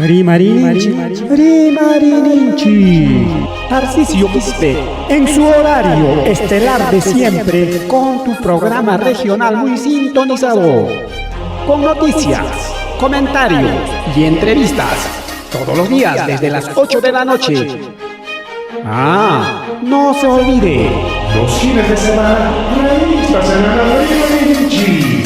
Rimarininchik, rimarininchik. Tarcisio Quispe, en su horario estelar de siempre, con tu programa regional muy sintonizado. Con noticias, comentarios y entrevistas. Todos los días desde las 8 de la noche. Ah, no se olvide. Los fines de semana, revistas en la Rimarinchi.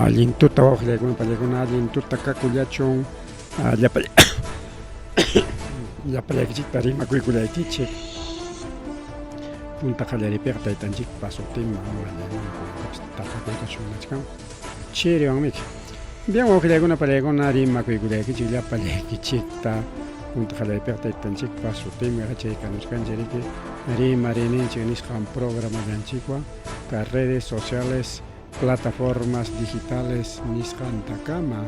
Allin tuta wawqillaykuna pallaykuna allin tuta kakullachun llapallaykichikta rimakuykullaykichik punta qallariypiqa taytanchikpa sutinman tapakuyta chiriwanmiki bien wawqillaykuna pallaykuna rimakuykullaykichik llapallaykichikta punta qallariypiqa taytanchikpa sutinman yachaykanuchkanchik riki rimariyninchik nisqan programallanchikwan ka redes sociales plataformas digitales nisqantakama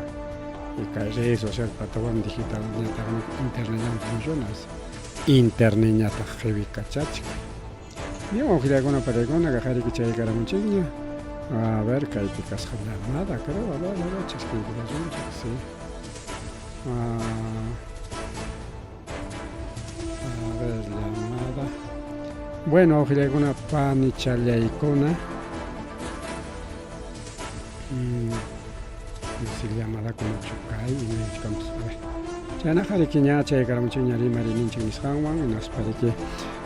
y kay redes social plataforma digital ñataqmi internetllawan funcionas internetñataq qiwikachachka bien wawqillaykuna pariykuna kaqariki chaykaramunchikña a ver kaypi kasqa llamada creo a ver a ver chaskiykullasunchik sí a ver llamada bueno wawqillaykuna panichallaykuna si llamadakunachu kay imaychkampas a ver chaynaqa riki ña chaykaramunchikña rimariyninchik nisqanwan hinaspa riki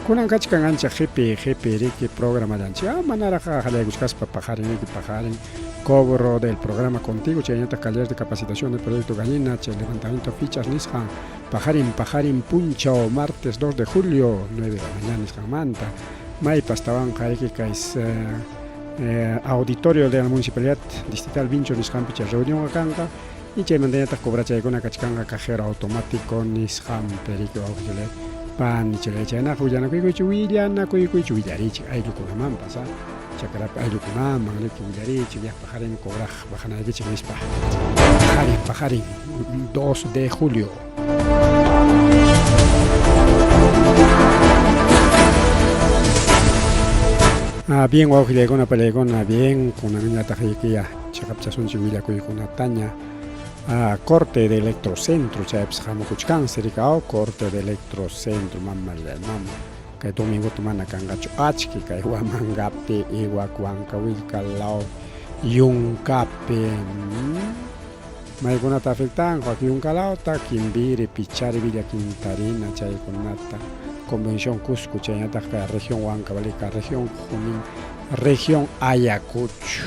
kunan kachkan ancha qipi qipi riki programallanchik ah manaraq qallaykuchkaspa paqarin riki paqarin cobro del programa contigo chaynataq taller de capacitación del proyecto gallina chay levantamiento fichas nisqan paqarin paqarin punchaw martes 2 de julio 9 de la mañana nisqanmanta maypas tawanqa riki kay auditorio de la municipalidad distrital Vincho nisqanpi chay reunionqa kanqa y chaymantañataq cobrachaykuna kachkanqa cajero automático nisqanpi riki wawqichalay panichalay chaynaqa willanakuykuchik willanakuykuchik willarichik ayllukunamanpas a chakrapi ayllukunaman riki willarichik ya paqarin cobraq bajanaykichik nispa paqarin paqarin 2 de julio. Ah, bien wawqillaykuna pallaykuna bien kunanñataq ya chiqapchasunchik willakuykunataña ah, corte de electrocentro chaypis hamukuchkansi rikao corte de electrocentro mamallay mama kay domingota mana kanqachu achki kay Huamangapi Iwak Huancahuilca law yunkapi maykunata afectanqa yunkalawta Quimbiri Pichari Villa Quintarina chaykunata Convención Cusco chaynataq kay región Huancavelica región Junín región Ayacucho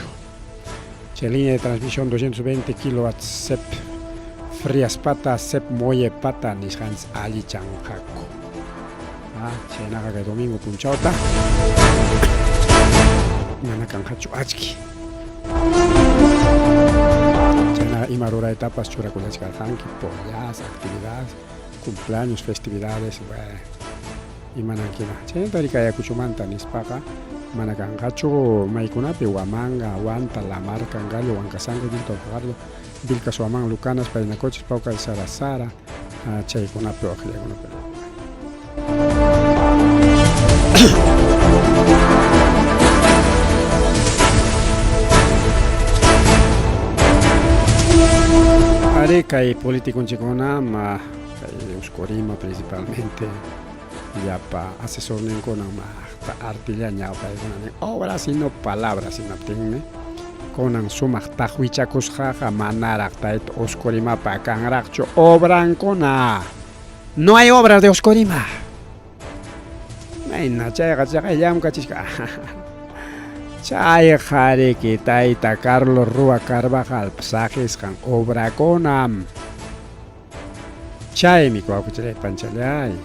chay línea de transmisión 220 kilowatts CEP Friaspata CEP Mollepata nisqanchis allichanqaku ah chaynaqa kay domingo punchawta mana kanqachu achki chaynaqa ima ruraytapas churakullachkarqanki pollas actividades cumpleaños festividades bueno imanankima chaynata riki Ayacuchomanta nispaqa mana kanqachu maykunapi Huamanga, Huanta, La Marca, Gallo, Huancasango, Víctor Fajardo, Vilcas, Huamán, Lucanas, Parinacochas, Paucar, Sara Sara chaykunapi waqllakunapi. Ari kay políticonchikuna ma kay Usqurima principalmente llapa asesorninkuna maqta artilla ñawpaykuna nin obras y no palabras hinaptinmi kunan sumaq taqwichakusqaqa manaraq tayta Usqurimapa kanraqchu obrankuna no hay obras de Oscorima mayna chayqa chaqay llamkachisqa chayqa riki tayta Carlos Rúa Carvajalpa saqisqan obrakunam chaymi wawqichalay panchalay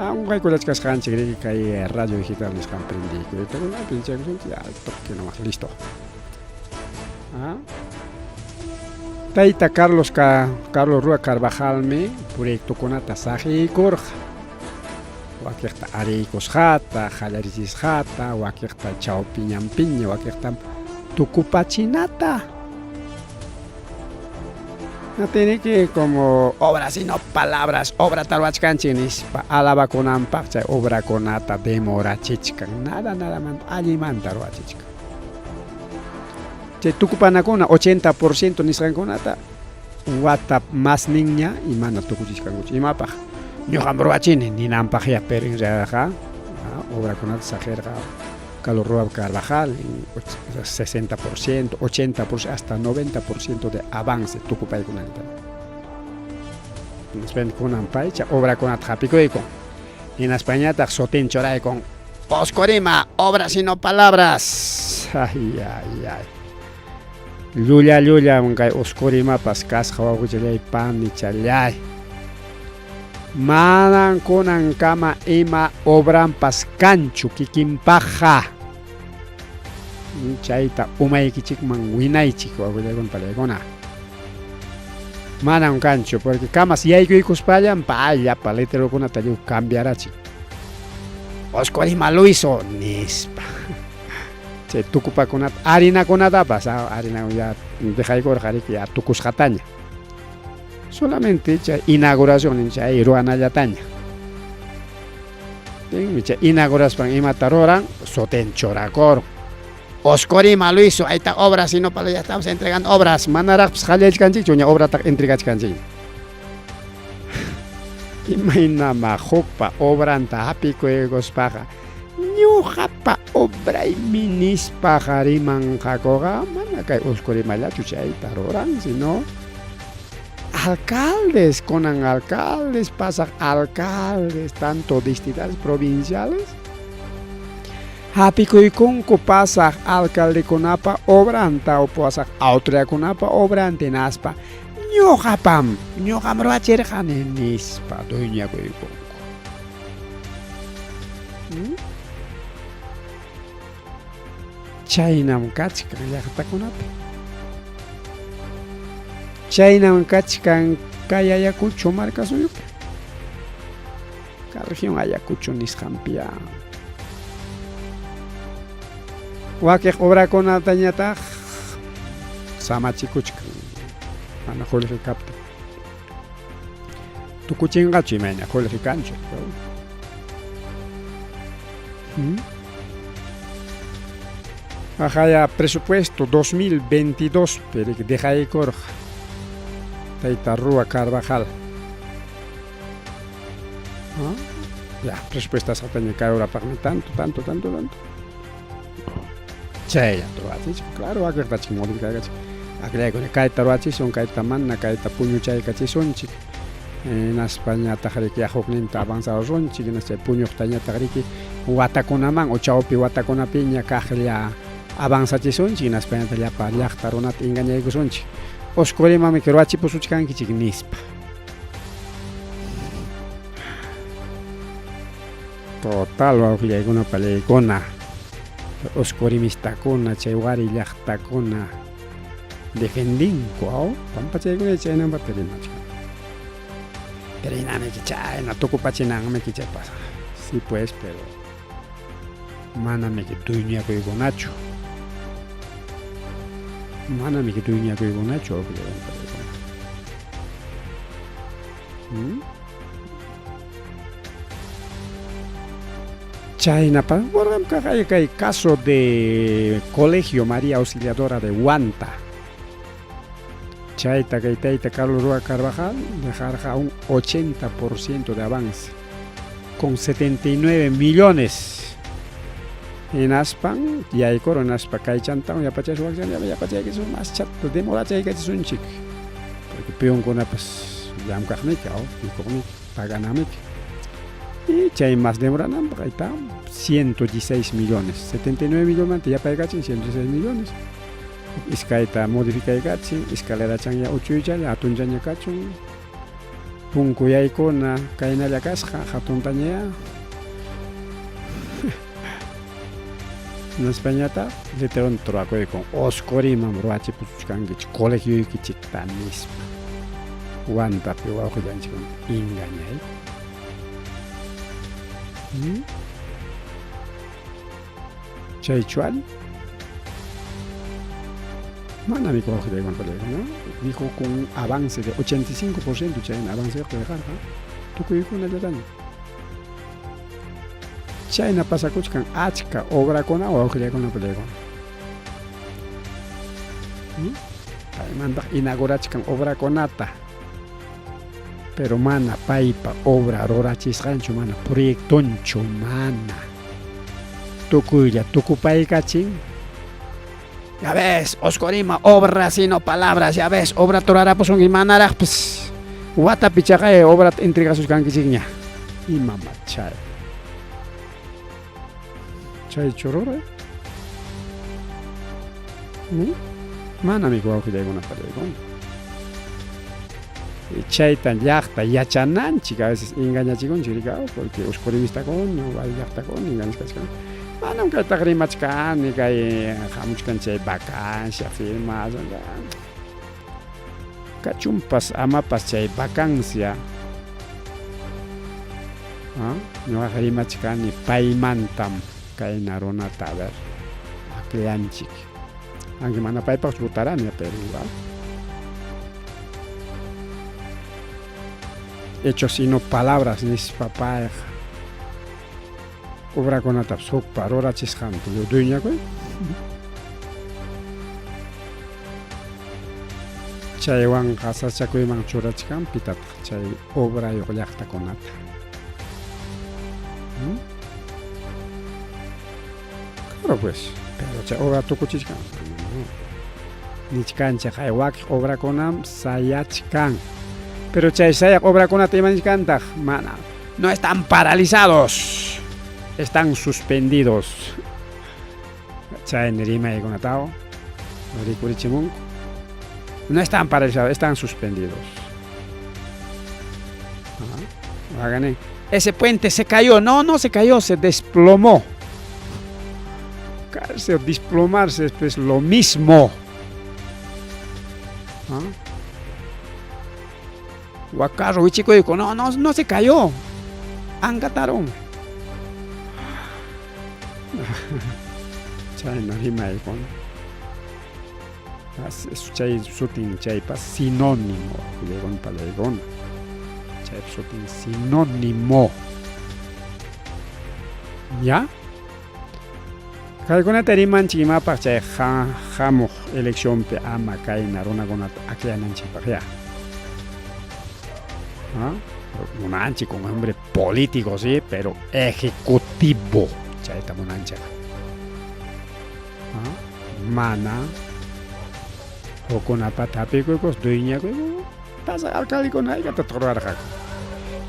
qunqaykullachkasqanchik riki kay radio digital nisqan prendiykuyta pinchaykusunchik al toque nomás listo ah Tayta Carlos Carlos Rúa Carvajalmi proyectokunata saqiykurqa. Wakiqta ariykusqata, qallarichisqata, wakiqta chawpi ñanpiña, wakiqta tukupachinata. No tiene que como obras y no palabras, obrata ruwachkanchik nispa alabakunanpaq chay obrakunata demorachichkan, nada nadamanta allimanta ruwachichkan. Chay tukupanakuna 80% nisqankunata wata masninña y mana tukuchichkankuchu. Imapaq? Ñuqam ruwachini ninanpaqya, pero en realidadqa obrakunata saqirqa Carlos Rúa Carvajal en 60%, 80%, hasta 90% de avance tukupaykunata. Hinaspa kunan paycha obrakunata hapikuykun. Hinaspañataq sutin churaykun Oscorima, obras y no palabras. Ay, ay, ay. Llulla llulla kay Oscorimapas kasqa wawqichallay panichallay. Manan kunankama ima obranpas kanchu kikinpaqqa. Chayta umaykichikman winaychik wawqillaykuna panillaykuna. Manam kanchu porque kamas yaykuykuspallan pay llapa letrerokunata lliw cambiarachin. Oscorima lo hizo nispa. Chay tukupakunata harinakunatapas harina ya dejaykurqa riki ya tukusqataña. Solamente chay inauguración chay ruwanallataña. Tinmi chay inauguraspan imata ruran sutin churakurun. Oscorima lo hizo, ahí está obras y no para ya estamos entregando obras. Manaraqpas qallaychkanchikchu ña obrataqa entregachkanchik. Imaynama hukpa obranta hapikuykuspaqa ñuqapa obraymi nispaqa rimanqakuqa mana kay Oscorimallachu chayta ruran, sino alcaldes, kunan alcaldes, pasaq alcaldes, tanto distritales, provinciales, hapikuykunku pasaq alcaldekunapa obranta o pasaq autoridadkunapa obranta hinaspa ñuqapam, ñuqam ruwachirqani nispa dueñakuykunku. Chaynam kachkan llaqtakunapi. Chaynam kachkan kay Ayacucho marka suyupi. Kay región Ayacucho nisqanpiya. Wakiq obrakunatañataq samachikuchkan mana qullqi kaptin. Tukuchinqachu imayna qullqi kanchu. Ajaya presupuesto 2022 pero dejaykurqa tayta Rúa Carvajal. Ya, presupuestasqataña kay horapaqmi tanto, tanto, tanto, tanto. Chaylla ruwachichun, claro, wakiqtachik modificaykachik. Akllaykuna kayta ruwachisun, kayta mana, kayta puñuchaykachisunchik. Hinaspañataq riki hukninta avanzarunchik, hinaspa chay puñuqtañataq riki watakunaman o chawpi watakunapiña kaqlla avanzachisunchik, hinaspañataq llapa llaqta runata engañaykusunchik. Oscorimanmi ruwachipusuchkankichik nispa. Total wawqillaykuna pallaykuna, oscorimistakuna, chay wari llaqtakuna defendinku, aw pampachaykuna chaynamanta rimachkan. Pero hinamiki chayna tukupachinanmiki chay pasa. Sí pues, pero manamiki dueñakuykunachu. Manamiki dueñakuykunachu wawqillaykuna pallaykuna. Chayna kay kay caso de Colegio María Auxiliadora de Huanta. Chayta kay tayta Carlos Rúa Carvajal dejarqa un 80% de avance con 79 millones. Hinaspan yaykurun hinaspa kaychantawan yapachaysu wakchan yapachaykisun mas chato demorachaykachisunchik. Porque peonkunapas llamkaqmiki aw mikuqmiki paganamiki. Y chay mas demorananpaq ahí está 116 millones, 79 millones yapaykachin 116 millones. Iskayta modificaykachin, escalerachanya uchuychalla hatunchaña kachun. Punku yaykuna kaynalla kasqa hatuntaña. Hinaspañataq letreronta ruwakuykun Oscoriman ruwachipusuchkankichik colegioykichikta nispa. Huantapi wawqillanchikuna engañayku. Hmm? Chaychu allin? Manami wawqillaywan Dijo con avance de 85% chayna avance qillqarqa tukuykunallataña. Chayna pasakuchkan achka obrakuna wawqillaykuna palaykuna. Hmm? Paymantaq inaugurachkan obrakunata. Pero mana paypa obra rurachisqanchu, mana proyectonchu, mana. Tukuylla tukupaykachin. Ya ves, Oscorima, obra sino palabras, ya ves, obra turarapusunki manaraqpis. Watapi chaqay obrata entregasuskankichikña. Ima machay. Chaychu ruray? Hmm? Manami wawqillaykuna pallaykuna. Chayta llaqta yachananchik a veces engañachikunchik rika porque usqurimistakuna wal llaqtakuna engañachkachkan. Manam kaytaqa rimachkani kay hamuchkan chay vacancia firmas kachunpas amapas chay vacancia ñuqaqa rimachkani paymantam kayna runata a ver akllanchik aunque mana paypaqchu votarani pero igual hechos y no palabras nispa payqa obrakunatapas hukpa rurachisqanta dueñakuy chaywanqa sasachakuyman churachkan pitataq chay obrayuq llaqtakunata. ¿Mm? Claro pues, pero chay obra tukuchichkan. Nichkanchik hay wakiq obrakunam sayachkan. Pero chay sayaq obrakunata ima nichkantaq mana. No están paralizados, están suspendidos. Chayna rimaykunatawan rikurichimunku. No están paralizados, están suspendidos. Ese puente se cayó. No, no se cayó, se desplomó. Caerse o desplomarse es pues lo mismo. ¿Ah? Huacarro, wichikuyku. No, no, no se cayó. Ankataron. Chayna rimaykuna. Chay sutin chaypas sinónimo, wawqillaykuna palaykuna. Chaypa sutin sinónimo. ¿Ya? Kaykunata rimanchik imapaq chay hamuq eleccionpi ama kayna runakunata akllananchikpaq ya. ¿Ah? Munanchik un hombre político, sí, pero ejecutivo. Chayta munanchik. ¿Ah? Mana hukkunapata hap'ikuykus dueñakuyku pasaq alcaldekuna hayk'atataq rurarqaku.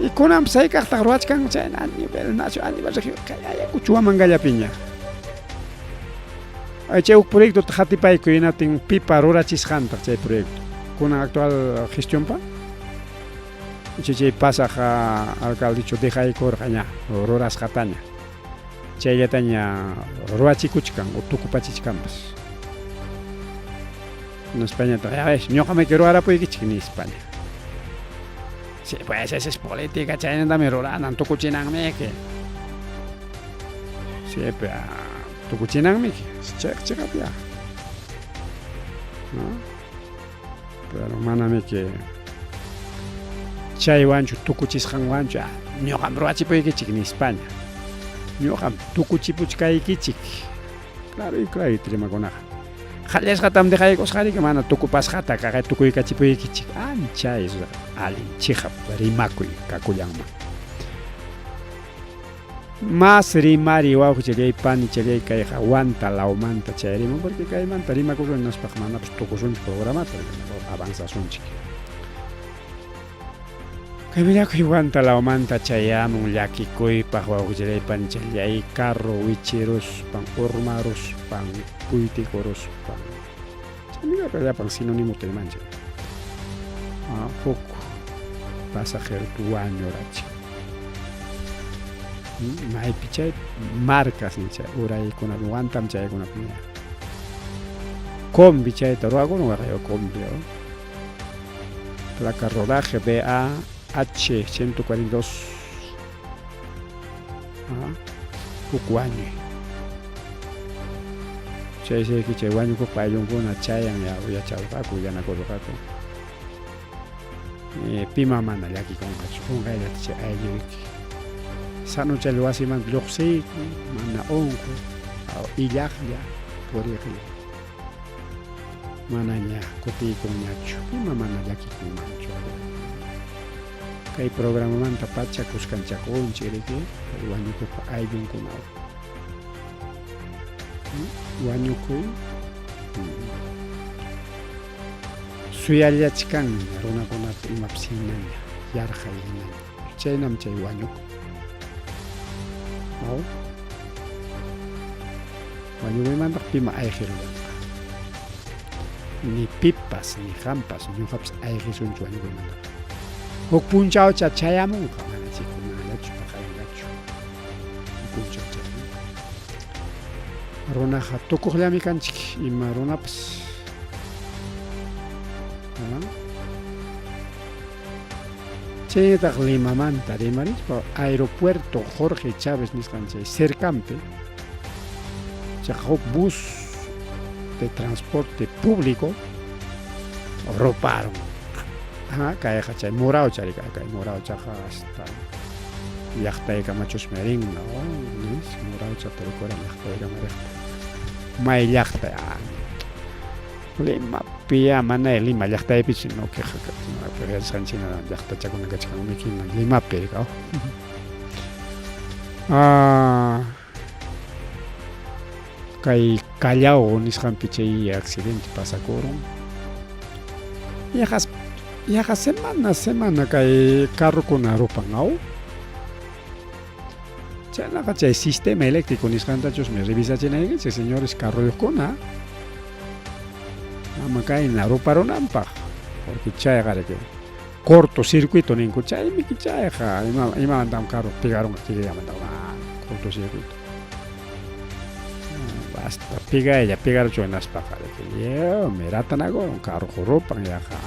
Y kunanpas hayk'aqtaq ruwachkan chayna a nivel nacional, a nivel regional, kay Ayacucho Huamangallapiña. Ay chay huk proyectota qatipaykuy hinaptin pipa rurachisqantaq chay proyecto. Kunan actual gestionpa? Chay chay pasaq alcaldechu dejaykurqa ña rurasqataña. Chayllataña ruwachikuchkan o tukupachichkanpas. Nispañataq, ya ves, ñuqamayki ruwarapuykichik nispaña. Sí, pues esa es política, chaynatami ruranan, tukuchinanmiki. Sí, pues, tukuchinanmiki, chayqa chiqap ya. ¿No? Pero manamiki chaywanchu tukuchisqanwanchu, ñuqam ruwachipuykichik nispaña. Ñuqam tukuchipuchkaykichik. Claro y claro rimakunaqa. Qallasqatam dejaykusqariki mana tukupasqata kaqay tukuykachipuykichik. Ancha allin chiqap rimakuy kakullanman. Mas rimari wawqichallay panichallay kayqa Huanta lawmanta chay riman porque kaymanta rimakusun hinaspaq manapas tukusunchik programata avanzasunchik. Kay willakuy Huanta lawmanta chayamun llakikuypaq wawqichallay panichallay carro wichiruspan urmaruspan puytikuruspan. Chaymi llapan sinónimo rimanchik. Huk pasajero wañurachin. Maypi chay marcas chay uraykunapi Huantam chaykunapi combi chayta ruwakun waqay combi placa rodaje BAH 142 Huk wañuy. Chaysi chay wañukuqpa ayllunkuna chayan ya uyacharqaku, willanakurqaku. Pima mana llakikunqachu, qunqayllata chay aylluyki. Sanuchalla wasimanta lluqsiykun, mana unquq, illaqlla, puriqlla. Manaña kutiykunñachu, pima mana llakikunmanchu. Kay programamanta pacha kuskanchakunchik riki, kay wañukuqpa ayllunkunawan. Wañukuy suyallachkanña runakunata imapas hinaña, yarqay hinaña. Chaynam chay wañukuy. Aw? Wañukuymantaq pima ayqirullanqa. Ni pipas, ni qampas, ñuqapas ayqisunchu wañukuymantaqa. Huk punchawcha chayamunqa, mana chay kunanllachu, paqarinllachu. Huk punchaw chayamunqa. Runaqa tukuqllami kanchik, ima runapas. Chaynataq Limamanta rimarispa aeropuerto Jorge Chávez nisqan chay cercanpi chaqa huk bus de transporte público ruparun. Kayqa chay Muraucha rika, kay Murauchaqa hasta llaqtaykamachusmi rin, no? Nis Murauchata rikuran llaqtaykama riqta. May llaqta Limapi ya mana Lima llaqtaypichu no queja yachasqanchik hina llaqtachakuna kachkan hina Limapi rikaw. Kay Callao nisqanpi chay accidente pasakurun. Yaqa yaqa semana semana kay carrokuna rupan aw. Chaynaqa chay sistema eléctrico nisqantachusmi revisachinaykichik señores carroyuqkuna. Ama kayna ruparunanpaq, porque chayqa riki corto circuito ninku, chaymi chayqa ima imamantam carro pegarunqa kikillamanta corto circuito. Basta pegaylla pegaruchun hinaspaqa riki lliwmi ratanakurun carro rupan yaqa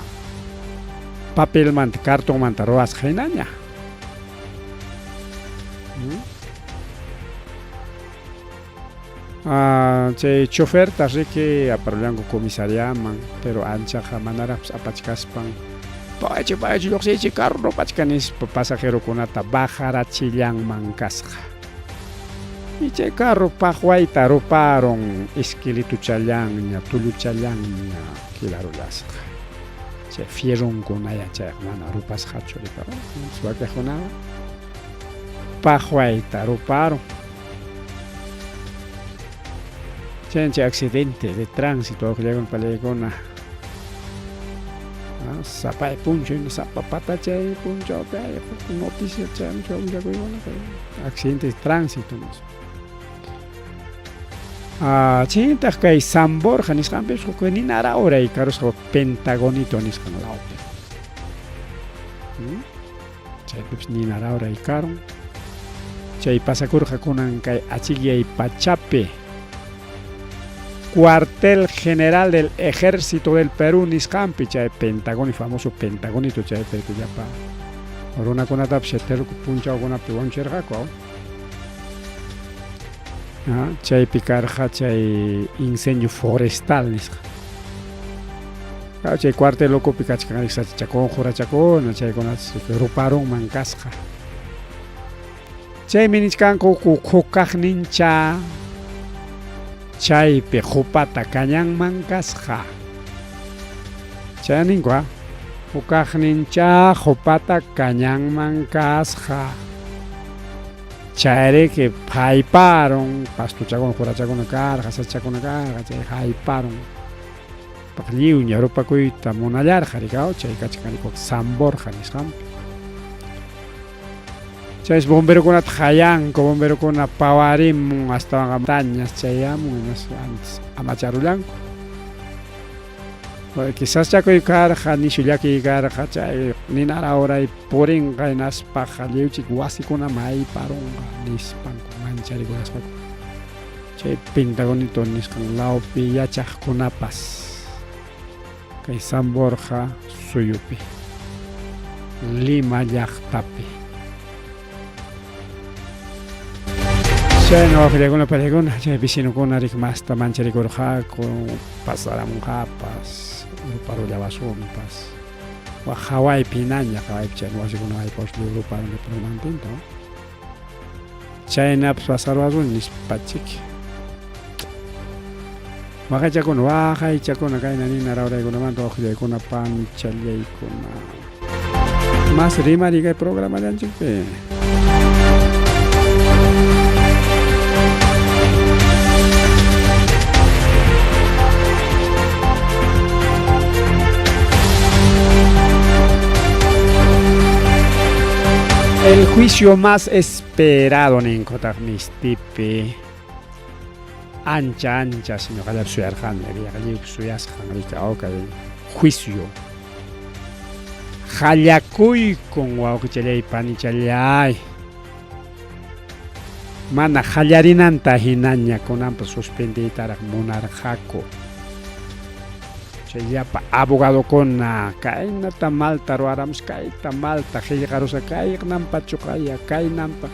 papelmanta cartonmanta ruwasqa hinaña. Chay choferta riki aparullanku comisariaman, pero anchaqa manaraqpas apachkaspan pawaychik pawaychik lluqsiychik carro rupachkan nispa pasajerokunata bajarachillanman kasqa. Y chay carro paqwayta ruparun esqueletuchallanña, tulluchallanña quidarullasqa. Chay fierronkunaya chayqa mana rupasqachu wakiqkunaqa paqwayta ruparun. Chayna chay accidente de tránsito wawqillakuna palaykuna sapay punchaw sapa patachay punchawpi hay huk noticia chaymuchka willakuykuna kay accidente de tránsito nispa. Chaynataq kay San Borja nisqanpipas huk nina rawray karusqa Pentagonito nisqan lawpi. Chaypipas nina rawray karun. Chay pasakurqa kunan kay achikyay pachapi Cuartel General del Ejército del Perú nisqanpi chay Pentagoni famoso Pentagonito chaypi llapa runakunatapas chay terruku punchawkunapi wañuchirqaku. Chaypi karqa chay incendio forestal nisqa. Chay cuartel ukupi kachkan sachachakuna, qurachakuna, chaykunatas ruparunman kasqa. Chaymi nichkanku hukaqnincha chaypi qupata kañanman kasqa. Chay ninku ha, hukaqnincha qupata kañanman kasqa. Chayriki hayparun, pastuchakuna, qurachakuna karqa, sachakuna karqa, chay hayparun. Paq lliwña rupakuyta munallarqa rikaw, chay kachkan rikuq San Borja nisqanpi. Chaysi bomberokunata qayanku, bomberokuna pawarimun, astawanqa montañas chayamun, hinaspa antes amacharullanku. Porque sasachakuy karqa, nishu llakiy karqa, chay nina rawray purinqa hinaspaqa lliwchik wasikuna mayparunqa nispanku mancharikuraspaku. Chay Pentagonito nisqan lawpi yachaqkunapas kay San Borja suyupi, Lima llaqtapi. Chayna wawqillaykuna pariykuna chay vecinokuna riki masta mancharikurqaku pasaramunqapas ruparullawasunpas wak hawaypi hinaña hawaypi chay wasikuna haypawaspa lliw ruparun runantinta chaynapas pasaruwasun nispachik waqaychakuna waqaychakuna kayna nina rawraykunamanta wawqillaykuna panchallaykuna Mas rimari kay programallanchikpi. El juicio más esperado ninkutaq mistipi. Ancha ancha ñuqallapi suyarqani lliwpi suyasqan riki kay juicio. Qallakuykun wawqichallay panichallay. Mana qallarinanta hinaña kunanpas suspendiytaraq munarqaku. Chay llapa abogadokuna kaynata malta ruwaramus kayta malta qillqarusqa kaynanpachu qaya kaynanpa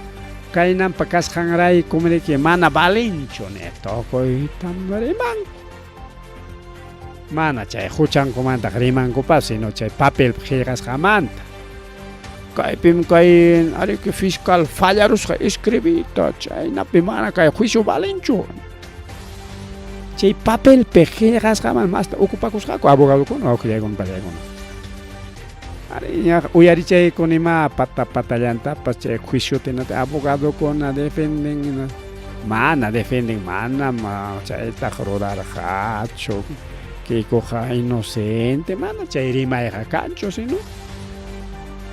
kaynanpa kasqanraykum riki mana valinchu ni tukuytam rimanku. Mana chay huchankumantaq rimankupas sino chay papelpi qillqasqamanta. Kaypim kay ariki fiscal fallarusqa escribiyta chaynapi mana kay juicio valinchu. Chay papelpi qillqasqaman masta ocupakusqaku abogadokuna wawqillaykuna pallaykuna. Ari ña uyarichaykunimá pata patallantapas chay juiciota hinata abogadokuna defenden mana defenden manam chaytaq rurarqachu Kikuqa inocente mana chay rimayqa kanchu sino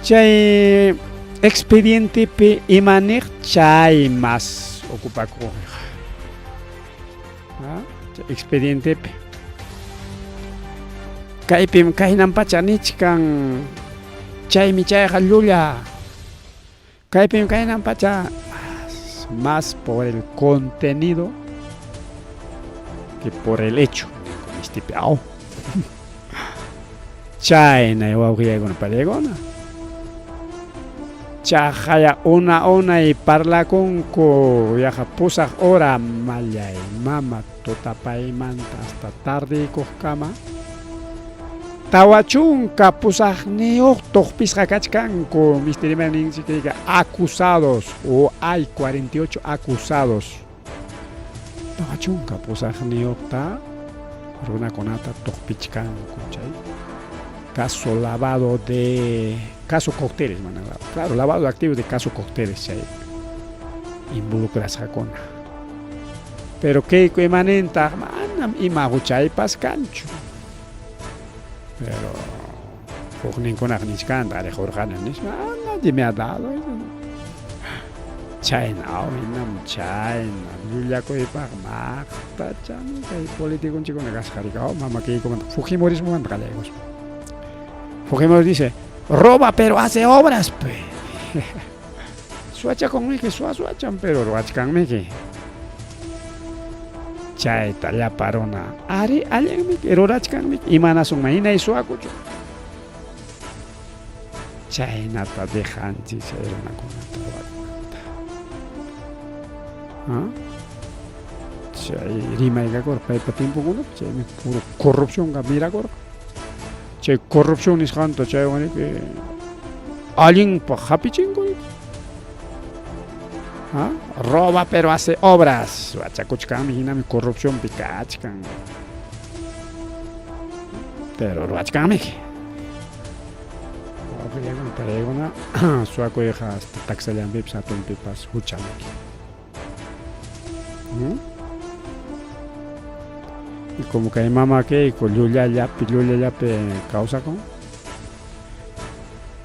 chay expedientepi ima niq chay mas ocupakuqqa chay expedientepi kaypim kaynan pacha nichkan chaymi chayqa llulla kaypim kaynan pacha más por el contenido que por el hecho mistipi aw chayna wawqillaykuna pallaykuna chaqaya una unay parlakunku yaqa pusaq hora mallay mama tutapaymanta hasta tardeykuqkama 48 tuqpisqa kachkanku misti rimay ninchik kayqa acusados o hay 48 acusados 48ta runakunata tuqpichkanku chay caso lavado de caso cócteles mana claro lavado de activos de caso cócteles chay involucrasqakuna pero kayku imanintaq manam ima huchaypas kanchu pero hukninkunaq nichkanta ari hurqani nispa nadie me ha dado chayna hinam chayna llullakuypaq maqtachami kay politiconchikkuna kasqa riki mama kaykumanta fujimorismomanta qallaykuspa Fujimori dice roba pero hace obras pues suachakunmiki suwa suwachan pero ruwachkanmiki chayta llapa runa ari allinmiki rurachkanmiki imanasunman hinay suwakuchu chaynata dejanchik chay runakunata ruwakunanta chay rimaykakurqa paypa tiemponkunapi chaymi puro corrupcionqa mirakurqa chay corrupción nisqanta chaywan riki allinpaq hapichinku ¿Ah? Roba pero hace obras. Wachakuchkanmi hinami corrupcionpi kachkan. Pero ruwachkanmi. Wawqillaykuna paraykuna suwakuyqa hasta taksallanpipas hatunpipas huchamiki. Y como kay mama kayku llullallapi llullallapi kawsakun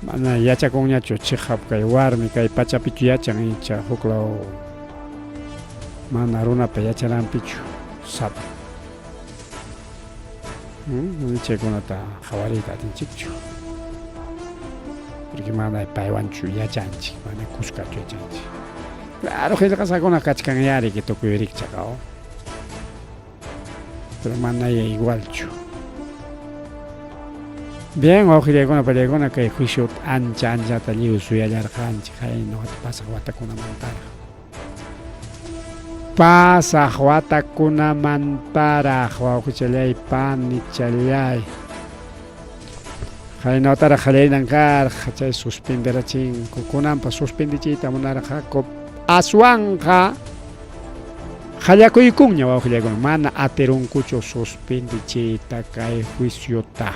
mana yachakunñachu chiqap kay warmi kay pachapichu yachan icha huklaw mana runapa yachananpichu sapa chaykunata qhawariyta atinchikchu porque mana paywanchu yachanchik mana kuskachu yachanchik claro qillqasqakuna kachkanyá riki tukuy rikchaq pero manaya igualchu. Bien, wawqillaykuna pallaykuna kay juicio ancha anchata lliw suyallarqanchik hayna pasaq watakunamantaraq. Pasaq watakunamantaraq wawqichallay panichallay. Qaynawataraq qallaynan karqa chay suspenderachinku. Kunanpas suspendichiyta munarqaku. Aswanqa qallakuykunña wawqillaykuna mana atirunkuchu suspendichiyta kay juiciota.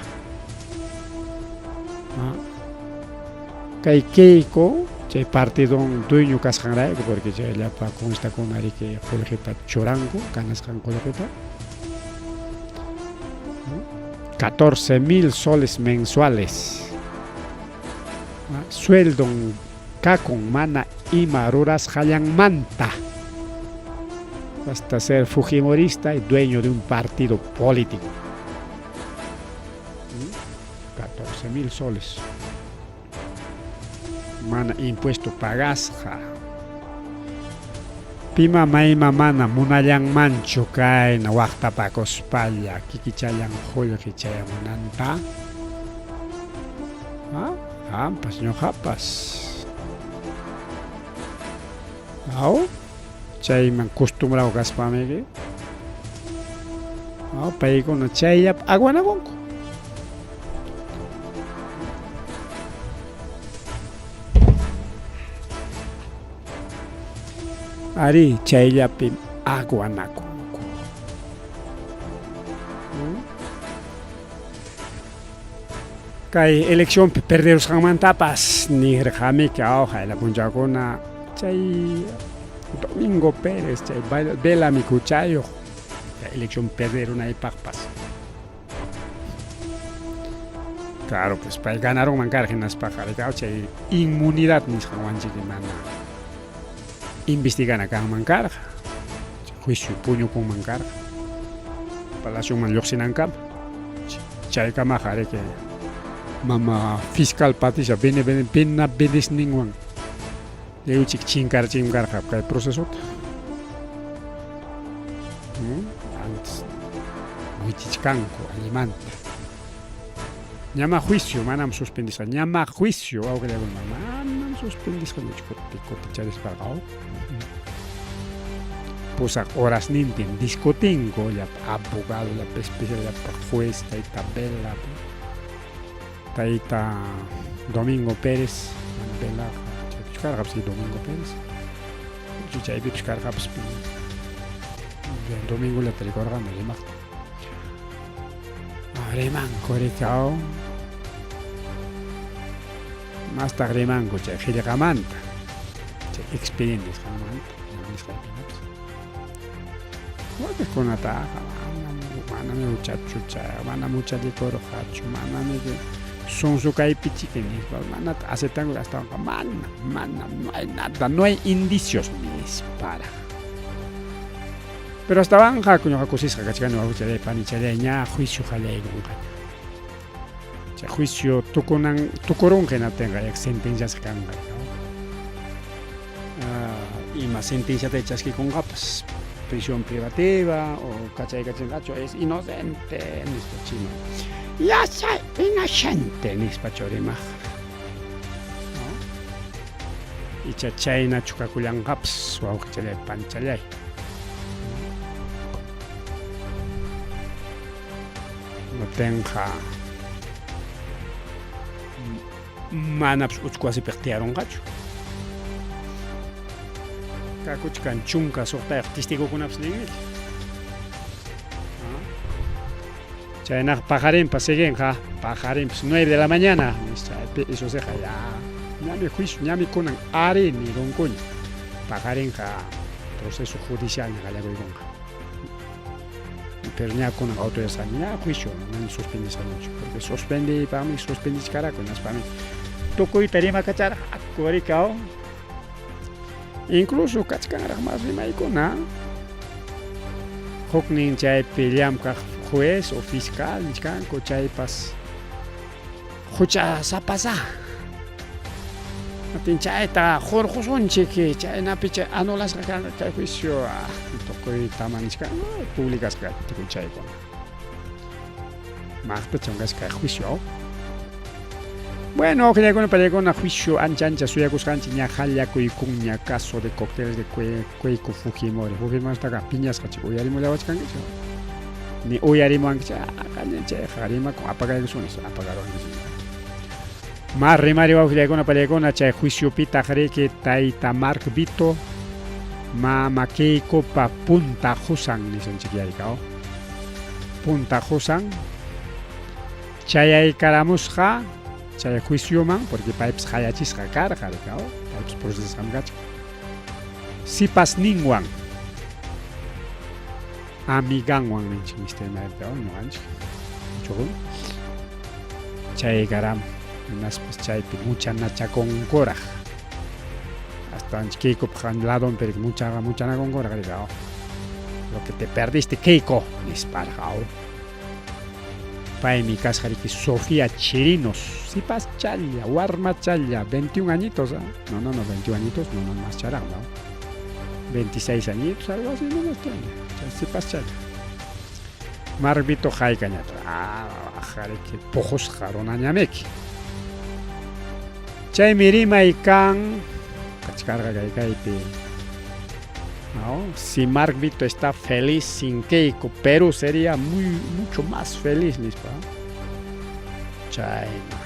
Kay Keiko chay partidon dueño kasqanrayku porque chay llapa comunistakuna riki qullqita churanku ganasqan qullqita. 14 mil soles mensuales sueldon kakun mana ima rurasqallanmanta. Hasta ser fujimorista y dueño de un partido político. 14 mil soles. Mana impuesto pagasqa. Pima mayma mana munallanmanchu kayna waqtapakuspalla kikichallan qullqi chayamunanta. Qampas ñuqapas. Aw chayman costumbrado kaspamiki paykuna chayllapi aguanakunku. Arí, chayllapim aguanakunku. Kay eleccionpi perderusqanmantapas nirqamiki aw hayla punchawkuna chay Domingo Pérez chay Vela huchayuq chay elección perderunaypaqpas. Claro, pues pay ganarunman karqa hinaspaqa chay inmunidad nisqanwanchik mana investigana kanman karqa. Juicio puñukunman karqa. Palacioman lluqsinankama. Chaykamaqa riki mama fiscal Patricia Benavidesninwan lliwchik chinkarachinman karqa kay procesota. Antes wichichkanku allimanta. Ñama juicio manam suspendisqa, ñama juicio wawqillakuna manam suspendisqañachu kuti kuticharispaqa. Pusaq horasnintin discutinku llapa abogado, llapa especial, llapa juez, tayta Vela, tayta Domingo Pérez, mana Velaqa chaypichu karqapas Domingo Pérez. Chaypipas karqapas Domingollata rikurqani rimaqta. Rimanku riki aw. Mastaq rimanku chay qillqamanta, chay expediente nisqanmanta, nisqaypinapas. Wakiqkunataqa manam huchachu chay, manam huchallikurqachu, manam sonso kaypichiki nispa manata aceptanku astawanqa manam, manam, no hay nada, no hay indicios nisparaq. Pero astawanqa ñuqa kusisqa kachkani wawqichalay panichalay ña juicio qallaykunqaña. Chay juicio tukunan tukurunqa hinaptinqa sentenciasqa kanqa. Ima sentenciata chaskikunqapas prisión privativa o kachaykachinqachu es inocente nispa chino. Ya soy inocente nispa churimaq. Icha chaynachu kakullanqapas wawqichalay panichalay. Hinaptinqa manapas uchku wasipiqa tiyarunqachu. Kakuchkan 16 testigokunapas ninmi. Chaynaqa paqarinpas siguinqa, paqarinpas 9 de la mañana, chaypi eso siqa ya ñami juicio, ñami kunan ari nirunkuña. Paqarinqa proceso judicial ña qallariykunqa. Pero ña kunan autoridad ña juicio mana suspendisqañachu, porque suspendiypaqmi suspendichkaraku hinaspami tukuyta rimakacharqaku rikaw. Incluso kachkanraq mas rimaykuna. Huknin chaypi llamkaq juez o fiscal nichkanku chaypas huchasapasá. Atin chayta hurqusunchik chaynapi chay anulasqa kanqa kay juicio tukuytama nichkan publicasqa tukuy chaykuna. Maqtacham kasqa kay juicio. Bueno, uqllaykuna pallaykuna juicio ancha ancha suyakusqanchik ña qallakuykunña caso de cócteles de Keiko Fujimori. Fujimoristaqa piñasqa chik uyarimullawachkankichik. Ni uyarimuwankichik, ah, qañanchayqa rimakun apagaykusun nispa apagaruwankichik. Ma rimari wawqillaykuna pallaykuna chay juiciopitaq riki tayta Mark Vito mama Keikopa punta qusan nisunchik yarikao. Punta qusan chayaykaramusqa chay juicioman porque paypas qayachisqa karqa rikao, paypas procesasqam kachkan. Sipasninwan amiganwan ninchik mistay maypiqa ñuqanchik chuqun chaykaram hinaspas chaypi muchanachakunkuraq astawan Keikopaq ladonpi riki muchaqa muchanakunkuraq riki lo que te perdiste Keiko nisparqa paymi kasqa riki Sofía Chirinos sipas challa warma challa 21 añitos ¿ah? no no no 21 añitos no no más charaq no 26 añitos algo así no más tiene sipas challa Marvito haykañata ah riki puqusqa runañamiki chaymi rimay kan kachkarqa kay kaypi ¿no? Si Mark Vito está feliz sin Keiko, Perú sería muy, mucho más feliz, nispa. Chayna.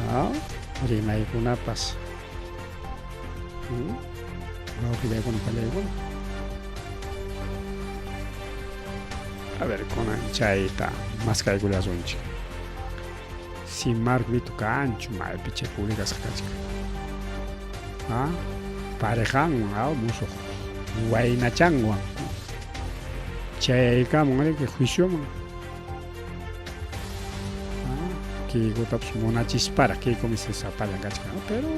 ¿No? Rimaykunapas. Wawqillaykuna pallaykuna. A ver, kunan chayta maskaykullasunchik. Si Mark Vito kanchu, maypi chay publicasqa kachkan. Ah, parejanwan, ah, musuq waynachanwan. Chayaykamun riki juicioman. Ah, Keikotapas munachisparaq, Keikomi sapallan kachkan, pero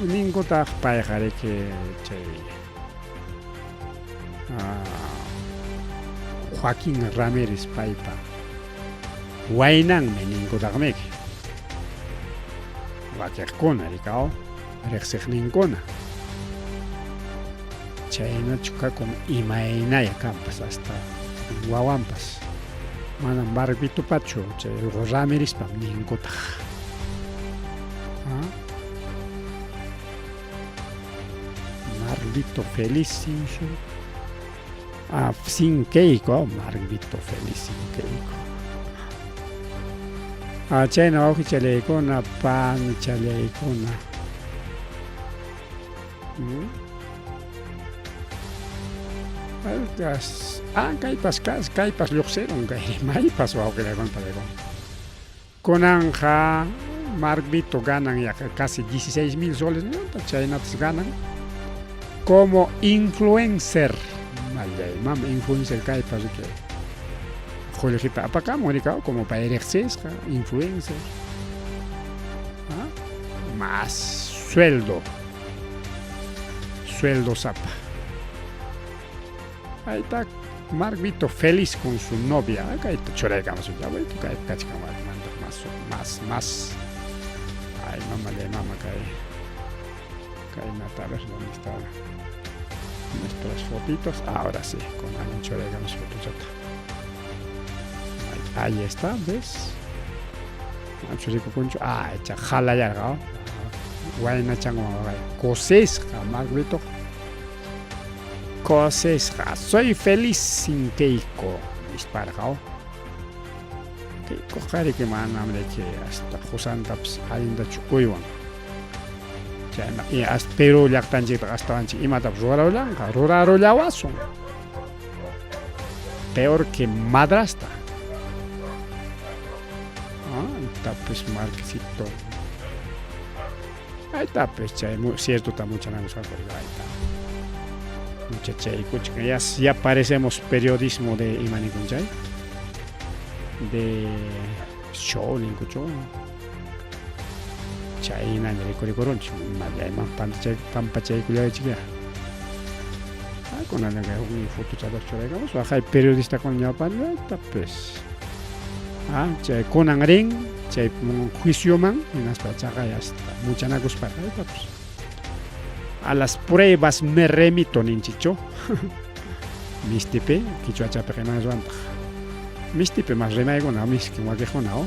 ninkutaq payqa riki chay ah, Joaquín Ramírez paypa waynanmi ninkutaqmiki wakiqkuna rikao riqsiqninkuna chaynachu kakun imaynaya kanpas hasta wawanpas manam barbitupachu chay Ramírezpam ninkutaq. ¿Ah? Marvito feliz sin su ah, sin Keiko, Marvito feliz sin Keiko. Ah, chayna wawqichalaykuna panichalaykuna. ¿Mm? Ah, kaypas kaypas lluqsirun kay maypas wawqillaykuna panillaykuna. Kunanqa Mark Vito ganan yaqa casi 16 mil soles chaynatas ganan como influencer. Mallay mama influencer kaypas riki qullqita apakamun rikaw como pay riqsisqa influencer. ¿Ah? Más sueldo. Sueldo sapa. Ahí está Mark Vito feliz con su novia. Kayta churaykamusun ya kaypi kachkan más más más. Ay, mamá le mama kay kaynata a ver dónde está nuestras fotitos. Ahora sí, con alguien churaykamos fotochata. Ahí está, ¿ves? Anchu rikukunchu. Ah, echa jalayarqa. Waynachanwan kusisqa Mark Vito. Kusisqa. Soy feliz sin Keiko nisparqa. Keikoqa riki manam riki hasta qusantapas allintachu uywan. Chayna y hasta Perú llaqtanchikta astawanchik imatapas rurarullanqa, rurarullawasun. Peor que madrastra. Ah, está pues Marquesito. Ahí está pues chay, cierto está mucha ahí está. Muchachaykuchka ya, ya parecemos periodismo de imanikunchay de show ninkuchu chaynaña rikurikurunchik mallayman pampachaykullaychik kunanqa huknin fotochata churaykamus waqay periodistakuna ñawpanta pues ah, chay kunan rin chay juicioman hinaspa chaqay hasta muchanakuspa pues a las pruebas me remito ninchikchu mistipi quichwachapiqa imanaswantaq mistipi mas rimaykuna miski wakiqkuna o.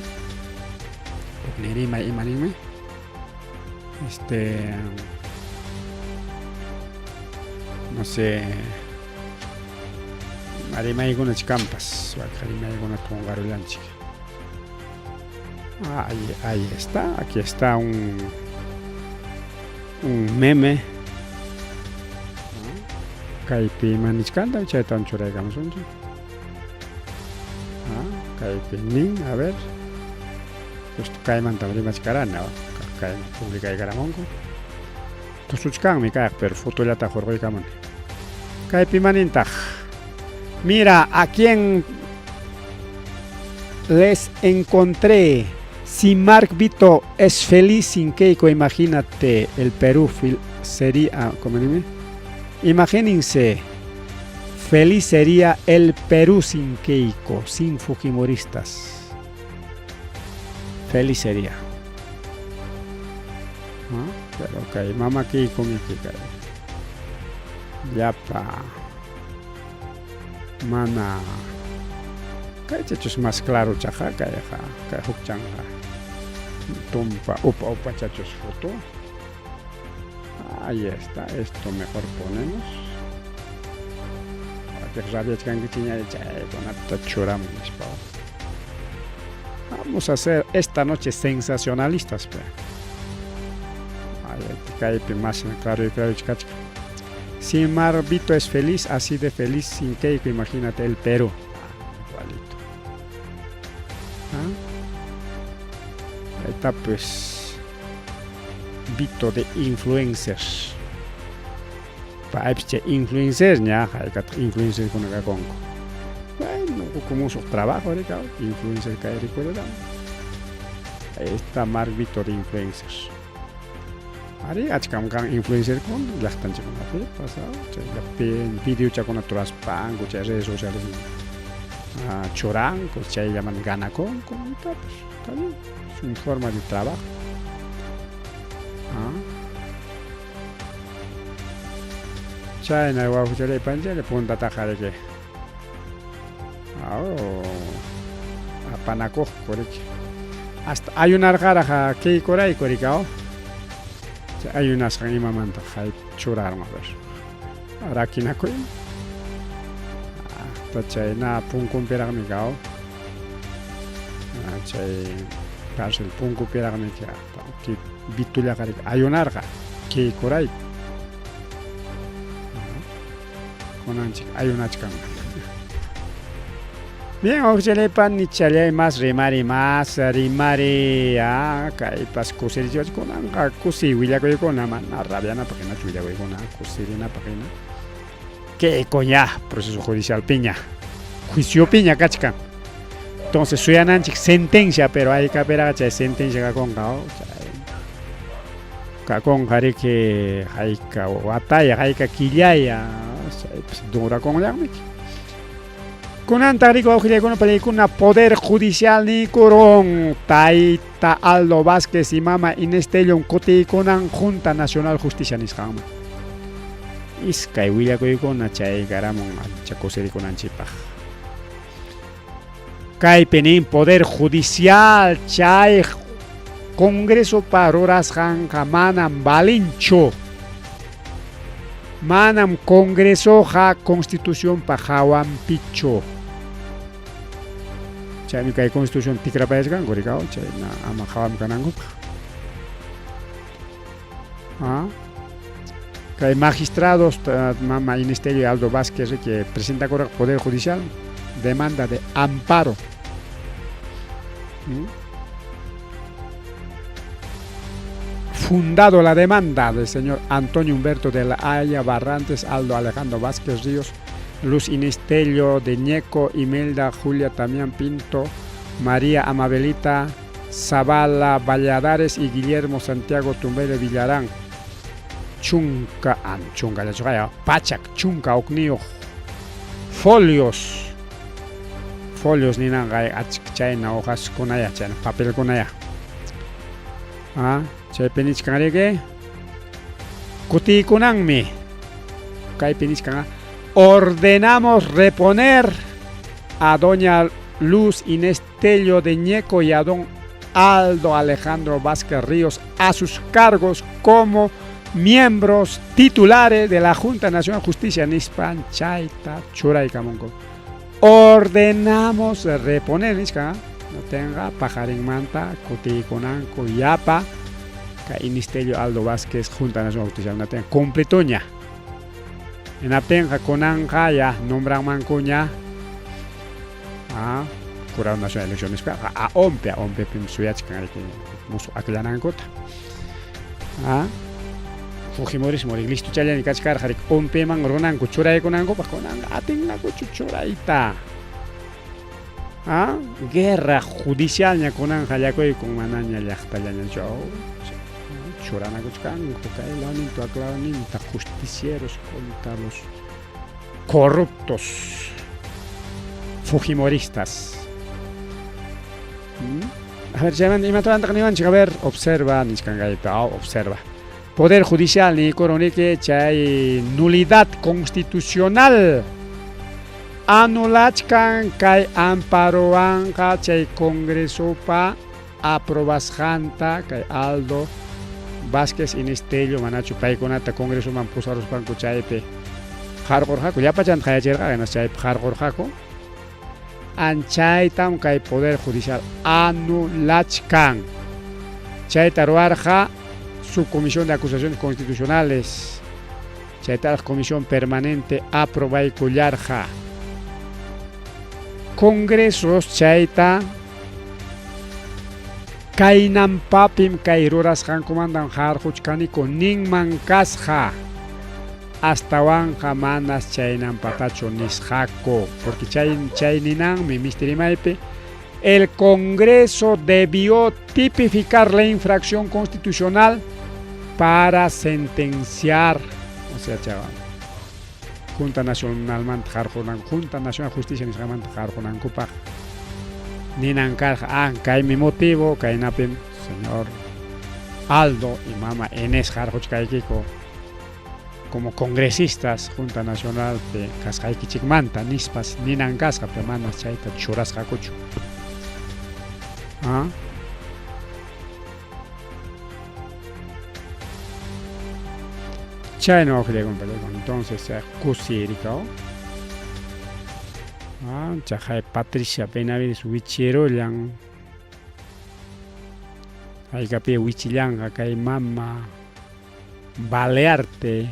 Huknin rimay ima ninmi? Este no sé ima rimaykuna chikampas wakqa rimaykuna qunqarullanchik. Ahí, ahí está, aquí está un, un meme. Kaypi ima nichkanta chaytan churaykamusunchik. Kaypi nin, a ver. Justo kaymantam rimachkarani, kayman publicaykaramunku. Tusuchkanmi kayqa, pero fotollata hurquykamuni. Kaypi manintaq. Mira, a quién les encontré. Si Mark Vito es feliz sin Keiko, imagínate, el Perú sería, ¿cómo dime? Imagínense, feliz sería el Perú sin Keiko, sin Fujimoristas. Feliz sería. ¿No? Pero kay mama Keiko miki kay. Llapa mana kay chachus más claro chaqa kayqa kay huk chanqa tumpa upa upa chachus foto. Ahí está, esto mejor ponemos. Wakiq rabiachkankichikña chaykunata churamun nispa. Vamos a hacer esta noche sensacionalistas. Pe. Kaypi más claro y claro chikachka. Si Marvito es feliz, así de feliz sin Keiko, imagínate el Perú. Igualito. ¿Ah? Ahí está pues Vito de influencers. Paypicha influencer ña haykataq influencer kuna kakunku. Bueno, como su trabajo ahorita, influencer kay rikurirán. Ahí está Mark Vito de influencers. Ari achkam kan influencer kun llaqtanchikkunapi pasado chayllapi videochakuna churaspanku chay redes sociales churanku chayllaman ganakunku está pues, está bien, es una forma de trabajo. ¿Ah? Chayna wawqichalay panchalay puntataqa riki apanakuqku riki hasta ayunarqaraq Keikorayku riki chay ayunasqan imamanta churarun a ver rakinakuy hasta chayna punkunpiraqmi kao chay cárcel punkupiraqmi Vitullaqa riki ayunarqa Keikorayku kunanchik ayunachkan. Bien, wawqichalay panichalay más rimari más rimari kaypas kusirichiwach kunanqa kusi willakuykuna mana rabianapaq hinachu willakuykuna kusirinapaq hina Keiko ña proceso judicial piña juicio piña kachkan. Entonces suyananchik sentencia, pero haykapiraqa chay sentencia kakunqa chay kakunqa riki hayka wataya hayka killaya chaypas durakunllanmiki. Kunantaq riki wawqillaykuna paniykuna Poder Judicial niykurun tayta Aldo Vázquez y mama Inés Tellon kutiykunan Junta Nacional Justicia nisqanman. Iskay willakuykuna chaykaramun ancha kusirikunanchikpaq. Kaypi nin Poder Judicial chay Congresopa rurasqanqa manam valinchu. Manam Congresoqa Constitucionpa hawanpichu. Chaymi kay Constitución tikrapayachkanku rikaw chayna ama hawanpi kanankupaq. ¿Ah? Kay magistrados mama Inés Tello y Aldo Vázquez que presenta correo Poder Judicial demanda de amparo. ¿Mm? Fundado la demanda del señor Antonio Humberto de la Haya Barrantes, Aldo Alejandro Vázquez Ríos, Luz Inés Tello de Ñeco, Imelda Julia Tamián Pinto, María Amabelita Zavala Valladares y Guillermo Santiago Tumbele Villarán. Chunka, chunka, pachak, chunka, hukniyuq folios. Folios ninanqa achka chayna hojaskunaya, chayna papelkunaya. Chaypi nichkan riki kutiykunanmi. Kaypi nichkan ordenamos reponer a doña Luz Inés Tello de Ñeco y a don Aldo Alejandro Vázquez Ríos a sus cargos como miembros titulares de la Junta Nacional de Justicia nispan chayta churaykamunku. Ordenamos reponer nisqa no tenga pajarinmanta kutiykunanku yapa kay Inistello Aldo Vázquez Junta Nacional de Justicia no tenga cumplituña. Hinaptinqa kunanqa ya nombranmankuña ah, Jurado Nacional de Elecciones a OMPE, a OMPE pim suyachkan riki musuq akllanankuta. Ah, Fujimorismo rik listo challani kachkarqa rik OMPEman runanku churaykunankupaq kunanqa atinnakuchu churayta. Ah, guerra judicialña kunanqa llakuykun manaña llaqtallañachu. Churanakuchkanku kay lawninta wak lawninta justicieros contra los corruptos fujimoristas. ¿Mm? A ver, chaymanta imatawantaq niwanchik? A ver, observa nichkan kaypi, observa. Poder Judicial niykuruniki chay nulidad constitucional anulachkan kay amparowanqa chay Congresopa aprobasqanta kay Aldo Vázquez Inistello manachu paykunata Congresoman pusaruspanku chaypi qarqurqaku, llapachanta qayachirqa hinas chaypi qarqurqaku. Anchaytam kay Poder Judicial anulachkan. Chayta ruwarqa Subcomisión de Acusaciones Constitucionales. Chaytaraq Comisión Permanente aprobaykullarqa. Congresos chayta kaynanpapim kay rurasqankumantam qarquchkaniku ninman kasqa. Astawanqa manas chaynanpatachu nisqaku, porque chay chay ninanmi mistirimaypi el Congreso debió tipificar la infracción constitucional para sentenciar, o sea, chaval, Junta Nacionalmanta qarqunan, Junta Nacional Justicia nisqamanta qarqunankupaq ninan karqa, ah, kaymi motivo, kaynapim señor Aldo y mama Enes qarquchkaykiku como congresistas Junta Nacionalpi kasqaykichikmanta nispas ninan kasqa, pero manas chayta churasqakuchu. ¿Ah? Chayna wawqillaykunapallayku, entonces kusirikao. Ah, chaqay Patricia Benavides wichirullan. Haykapi wichillanqa kay mama balearte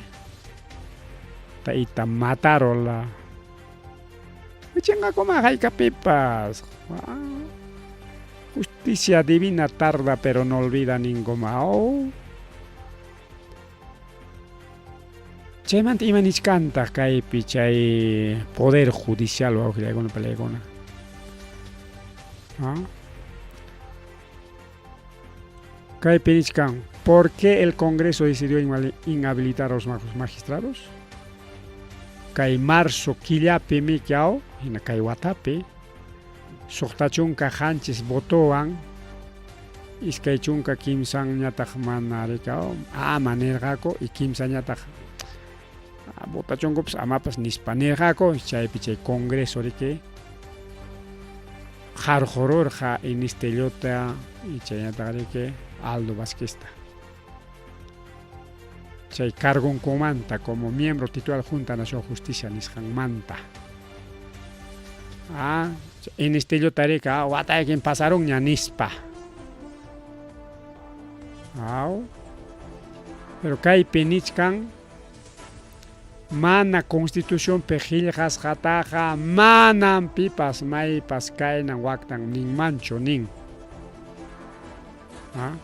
tayta matarola. Wichinqakuma haykapipas. Ah, justicia divina tarda pero no olvida ninkuma. Oh. Chaymanta ima nichkantaq kaypi chay poder judicial wawqillaykuna palaykuna. ¿Ah? Kaypi nichkan, ¿por qué el Congreso decidió inhabilitar a los magistrados? Kay marzo killapi mikiaw, hina kay watapi, 67 votowan, 23ñataq mana rikaw, ama nirqaku, y 3ñataq votachunkupas amapas nispa nirqaku, chaypi chay Congreso riki qarqururqa Inistellota y chaynataq riki Aldo Vázquezta. Chay cargonkumanta como miembro titular Junta Nacional Justicia nisqanmanta. Ah, Inistellota rika wataykin pasarunña nispa. Aw. Pero kaypi nichkan mana constitucionpi qillqasqataqa manam pipas maypas kaynan waktan ninmanchu nin. ¿Ah?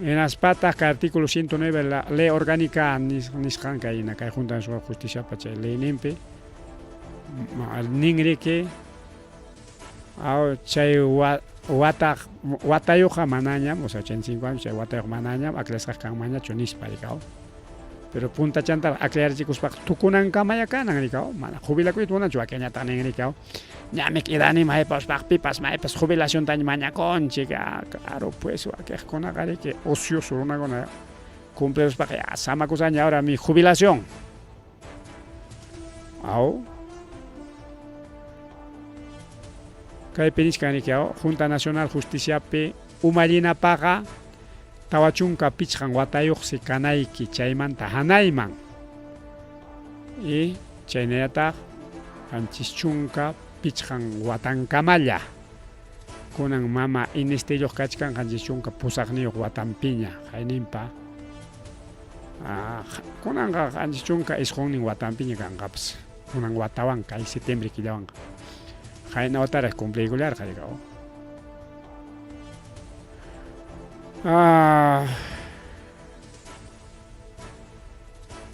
Hinaspataq kay artículo 109 la ley orgánica nisqan kay kay Junta Nacional de Justicia pa chay leyninpi nin riki aw chay wata watayuqqa manañam, o sea 85 años chay watayuq manañam aklasqa kanmanñachu nispa rikaw. Pero puntachanta aklarichikuspaqa tukunankamaya kanan rikaw, mana jubilakuyta munanchu wakinñataq nin rikaw. Ñami quedani maypas pipas maypas jubilaciontaña mañakunchik, ah, claro pues wakiqkunaqa riki ocioso runakuna cumpliruspaqa ya samakusaña ahora mi jubilación. Aw. Kaypi nichkan riki, Junta Nacional Justiciapi umallinapaqa 45 watayuqsi kanayki chaymanta hanayman. Y chaynallataq 75 watankamalla. Kunan mama Inés Telloq kachkan 78 watanpiña, hayninpa. Kunanqa 79 watanpiña kanqapas. Kunan watawan kay septiembre killawanqa. Qayna wataraq cumpliykullarqa rika.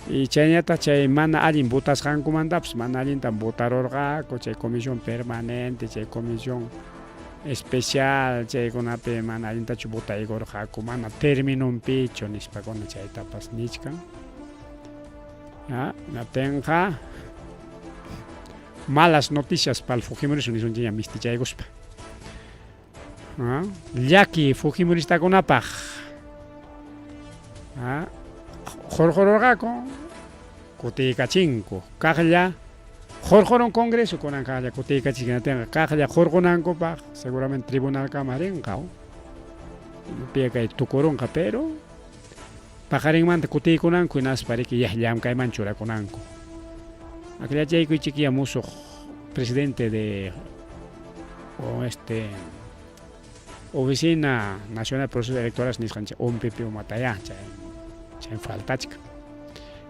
Y chaynallataq chay mana allin votasqankumantapas mana allintam votarurqaku chay comisión permanente, chay comisión especial chaykunapi mana allintachu votaykurqaku, mana terminonpichu nispakuna chaytapas nichkan. Hinaptinqa malas noticias pal fujimorismo nisunchikña mistichaykuspa. Llaki fujimoristakunapaq. Qurqururqaku, kutiykachinku. Kaqlla qurqurun Congreso kunan kaqlla kutiykachin hinaptinqa kaqlla qurqunankupaq seguramente tribunalkama rinqa. Imapiya kay tukurunqa pero paqarinmanta kutiykunanku hinaspa riki yah llamkayman churakunanku. Akllachaykuy musuq presidente de o este Oficina Nacional de Procesos Electorales nisqanchik ONPP umatayá chay chay faltachkan.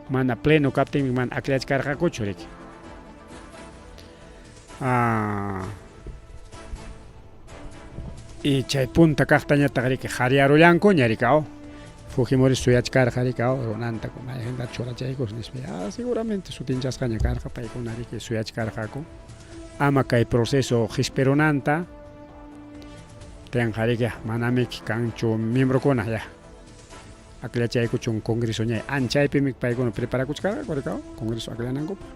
Mana pleno kaptinmi mana akllachkarqakuchu riki. Y chay punta kaqtañataq riki qhariyarullankuña riki aw. Fujimori suyachkarqa riki aw runanta mayqinta churachaykus nispa. Ya seguramente sutinchasqaña karqa paykuna riki suyachkarqaku. Ama kay proceso qispirunanta tenqa riki manamiki kanchu miembrokuna ya. Akllachaykuchun congreso ñay anchaypimi paykuna preparakuchkarqaku riki aw congreso akllanankupaq.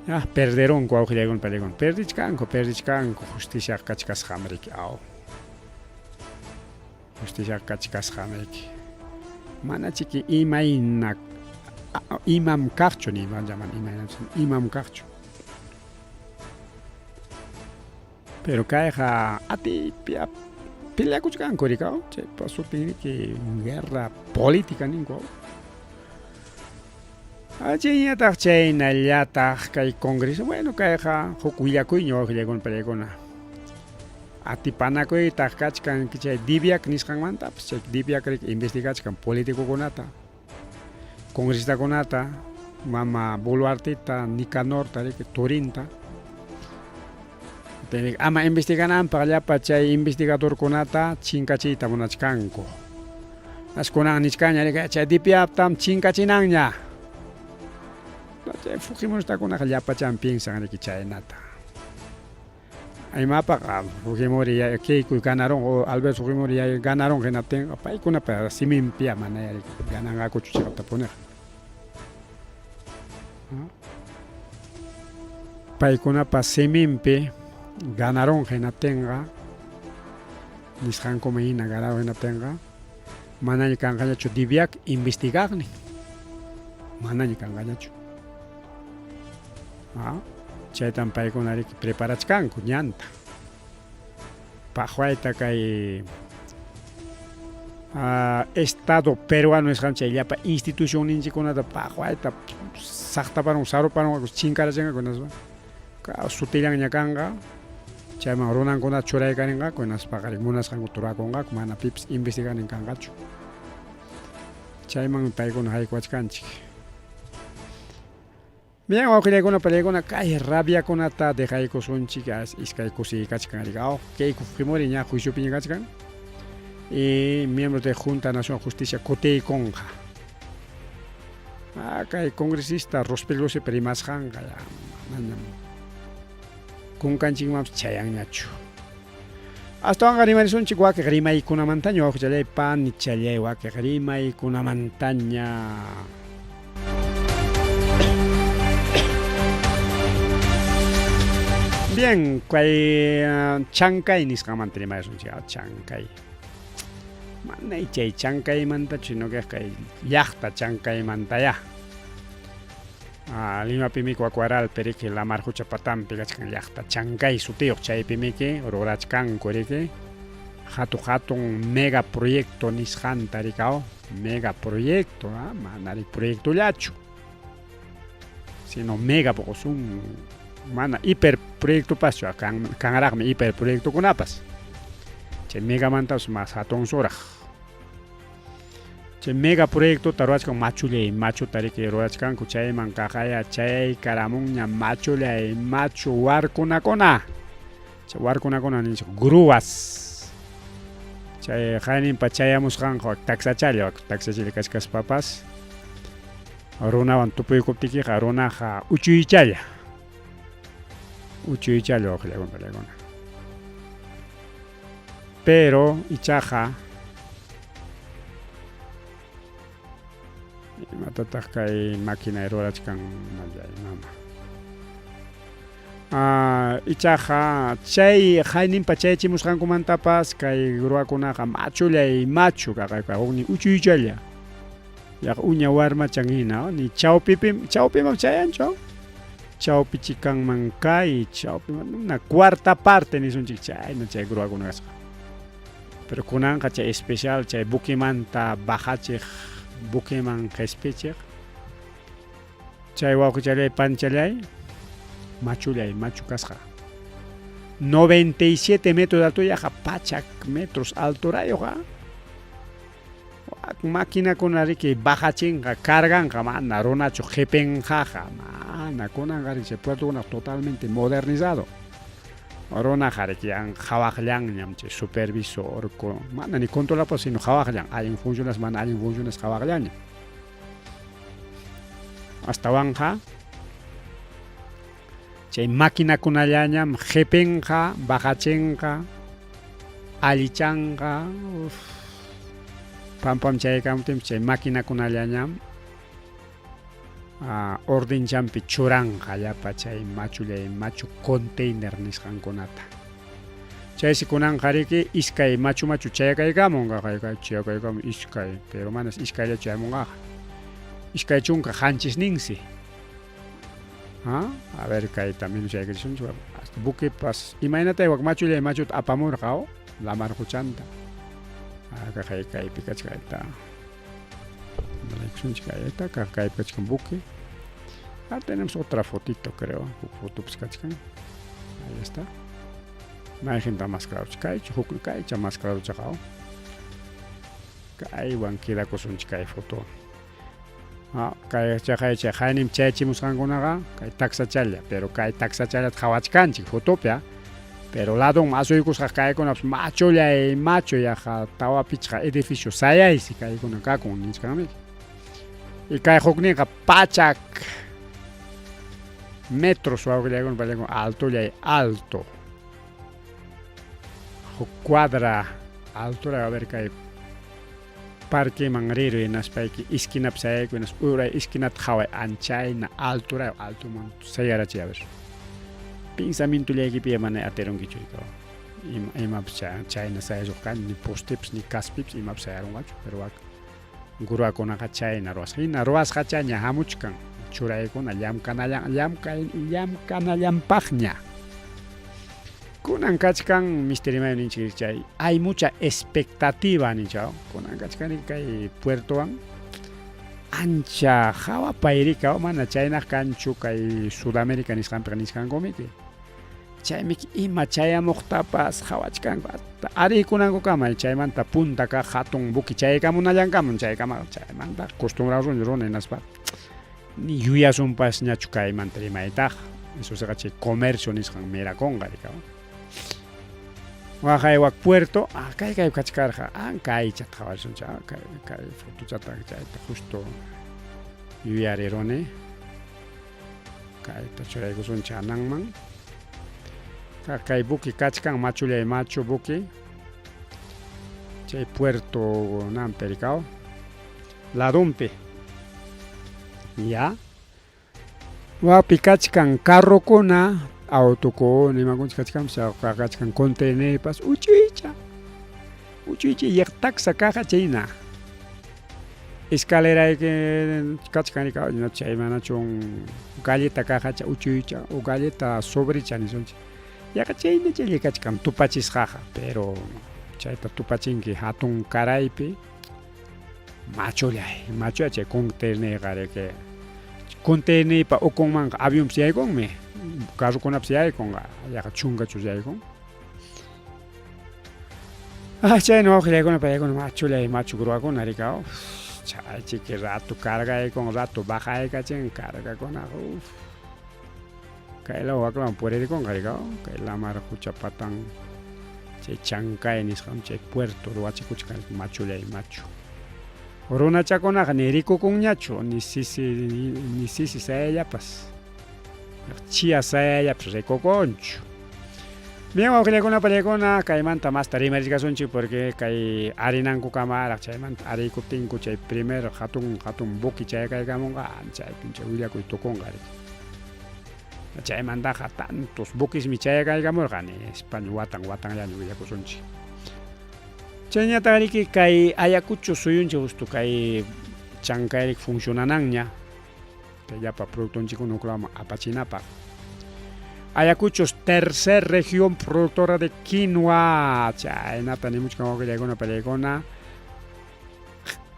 Ya perderunku wawqillaykuna paniykuna perdichkanku perdichkanku justicia kachkasqam riki aw. Justicia kachkasqam riki. Mana chiki imayna imam kaqchu niyman imayna imam kaqchu. Pero kayqa atiypi peleakuchkanku riki aw chaypa sutin riki guerra política ninku aw. Chayñataq chaynallataq kay congreso, bueno kayqa huk willakuyña wawqillaykuna paniykuna. Atipanakuytaq kachkan chay DIVIAC nisqanmantapas, chay DIVIAC riki investigachkan politicokunata, congresistakunata, mama Boluarteta, Nicanorta riki turinta. Ama investigananpaq llapa chay investigadorkunata chinkachiyta munachkanku. As kunan nichkanña riki chay DIPIAPtam chinkachinanña. Chay fujimoristakunaqa llapachan piensan riki chaynata. Imapaq Fujimori ya Keiko ganaron o Alberto Fujimori ya ganaron hinaptinqa paykunapa siminpi mana gananqakuchu chiqaptapuniqa. Paykunapa siminpi ganaron hinaptinqa nisqankuman hina ganaron hinaptinqa manaña kanqañachu DIVIAC investigaqnin. Manaña kanqañachu. Chaytam paykuna riki preparachkanku ñanta. Paqwayta kay Estado peruano nisqan chay llapa institucionninchikkunata paqwayta saqtaparun saruparun chinkarachinqaku hinaspa sutillanña kanqa chayman runankunata churaykarinqaku hinaspa munasqankuta rurakunqaku mana pipas investiganin kanqachu. Chaymanmi paykuna haykuwachkanchik. Bien, wawqillaykuna paniykuna kay rabiakunata dejaykusunchik iskay kusiy kachkan riki aw Keiko Fujimori ña juiciopiña kachkan y miembro de Junta Nacional Justicia kutiykunqa. Kay congresista Rospigliosi rimasqanqa ya manañam kunkanchikmanpas chayanñachu. Astawanqa rimarisunchik wakiq rimaykunamantaña wawqichallay panichallay wakiq rimaykunamantaña. Bien, kay chankay nisqanmanta rimarisunchik, chankay. Manay chay chankaymantachu sino que kay llaqta chankaymantayá. Limapimiki Huacuaralpi riki lamar qucha patanpi kachkan llaqta Chancay sutiyuq chaypimiki rurachkanku riki hatu hatun mega proyecto nisqanta rikaw mega proyecto mana rik proyectollachu sino mega poqosun mana hiper proyectopaschu kanraqmi hiper proyectokunapas chay megamantapas mas hatun suraq Chay mega proyectota ruwachkan machullay machuta riki ruwachkanku chayman qaqaya chayaykaramunña machullay machu warkunakuna. Chay warkunakuna ninchik grúas. Chay qayninpa chayamusqanqa taksachalla taksachalla kachkaspapas runawan tupuykuptikiqa runaqa uchuychalla. Uchuychalla waqllakuna. Pero ichaqa imatataq kay máquina rurachkan mallay mama. Ah, ichaqa chay hayninpa chayachimusqankumantapas kay ruwakunaqa machullay machu kaqayqa huknin uchuychalla. Yaqa uña warmachan hina ni chawpipim chawpiman chayanchu. Chawpi chikanman kay chawpiman una cuarta parte nisunchik chayna chay gruakuna kasqa. Pero kunanqa chay especial chay buquemanta bajachiq buqueman qespichiq chay wawqichallay panchallay machullay machu kasqa. 97 metros de altura yaqa pachak metros alturayuq. Maquinakuna riki bajachinqa, carganqa mana runachu qhipinqaqa, mana kunanqa riki chay puertokuna totalmente modernizado. Runaqa riki qhawaqllanñam chay supervisor, mana ni controlapas sino qhawaqllan, allin funcionas mana allin funcionas qhawaqllañam. Astawanqa chay maquinakunallañam qhipinqa, bajachinqa, allichanqa, uf, pampam chaykamuptinpas chay maquinakunallañam ordenchanpi churanqa llapa chay machullay machu container nisqankunata. Chaysi kunanqa riki iskay machu machu chayakaykamun chayakaykamun iskay, pero manas iskayllachu chayamunqaqa. 20 qanchisninsi. A ver kayta menos chayakarisunchik hasta buquepas imaynatay wak machullay machuta apamurqa lamar quchanta. Kay kaypi kachkan kayta. Rikusunchik kayta, kaypi kachkan buque. Ah, tenemos otra fotito creo, huk fotopas kachkan. Ahí está. Mayqinta más claro kaychu, huk kaycha más claro chaqaw. Kaywan quedakusunchik kay foto. Kay chaqay chay haynim chayachimusqankunaqa kay taksachalla, pero kay taksachallata qhawachkanchik fotopi, pero ladonman asuykusqa kaykunapas machullay machu yaqa tawa pichqa edificio sayaysi kaykuna kakun nichkanmi. Y kay hukninqa pachak metros wawqillaykuna pachakun altollay alto. Huk cuadra altura a ver kay parqueman riruy hinaspayki esquinapi sayaykuy hinaspa uray esquinata qhaway anchayna altura altoman sayarachiy a ver. Pensamientollaykipi mana atirunkichu ima imapas chayna sayasuq kani ni postepas ni kaspipas imapas sayarunqachu pero wak gruakunaqa chayna ruwasqa hina ruwasqachaña hamuchkan churaykuna llamkanallan llamkay llamkanallanpaqña. Kunan kachkan Mister Imayo ninchik chay hay mucha expectativa ninchik kunan kachkan kay puertowan ancha hawapayrika mana chaynaq kanchu kay Sudamérica nisqanpiqa nisqankumiki chaymiki ima chayamuqtapas qhawachkanku ariykunankukama chaymanta punta kaq hatun buque chayakamunallankamun chaykama chaymanta costumbrasun runa hinaspa ni yuyasunpasñachu kaymanta rimaytaqa eso siqa chay comercio nisqan mirakunqa rika waqay wak puerto kay kay kachkarqa kaychata qhawarisunchik kay kay fotochata chayta justo yuyariruni kayta churaykusunchik hananman kay buque kachkan machullay machu buque chay puerto nanpi rikaw ladonpi ya wapi kachkan carrokuna autokuna imakunachus kachkanpas kachkan containerpas uchuycha uchuycha yaq taksa caja chayna. Escalerayki kachkan rika chay manachun galleta cajacha uchuycha o galleta sobrecha nisunchik. Yaqa chayna chaylla kachkan tupachisqaqa, pero chayta tupachinki hatun karaypi machullay, machulla chay containeyqa riki. Containeypa ukunmanqa avionpas yaykunmi, carrokunapas yaykunqa, yaqa chunkachus yaykun. Ah, chayna wawqillaykuna paykuna machullay machu gruakuna rika, chay chiki rato cargaykun, rato bajaykachin cargakuna, uf. Kay law waklawan puririkunqa rika, kay lamar qucha patan chay Chancay nisqan chay puerto ruwachikuchkan machullay machu. Runachakunaqa ni rikukunñachu, ni sisi ni sisi sayallapas. Chia sayallapas rikukunchu. Bien, wawqillaykuna pallaykuna, kaymanta masta rimarichkasunchik porque kay arinankukamaraq chaymanta ariykuptinku chay primer hatun hatun buque chayakaykamunqa chaypim chay willakuy tukunqa riki. Chaymantaqa tantos buquesmi chayakaykamurqa nispa watan watanllaña willakusunchik. Chayñataq riki kay Ayacucho suyunchik justo kay Chancayrik funcionananña kay llapa productonchikkuna huklaman apachinapaq. Ayacucho es tercer región productora de quinoa. Chaynata nimuchkan wawqillaykuna pallaykuna.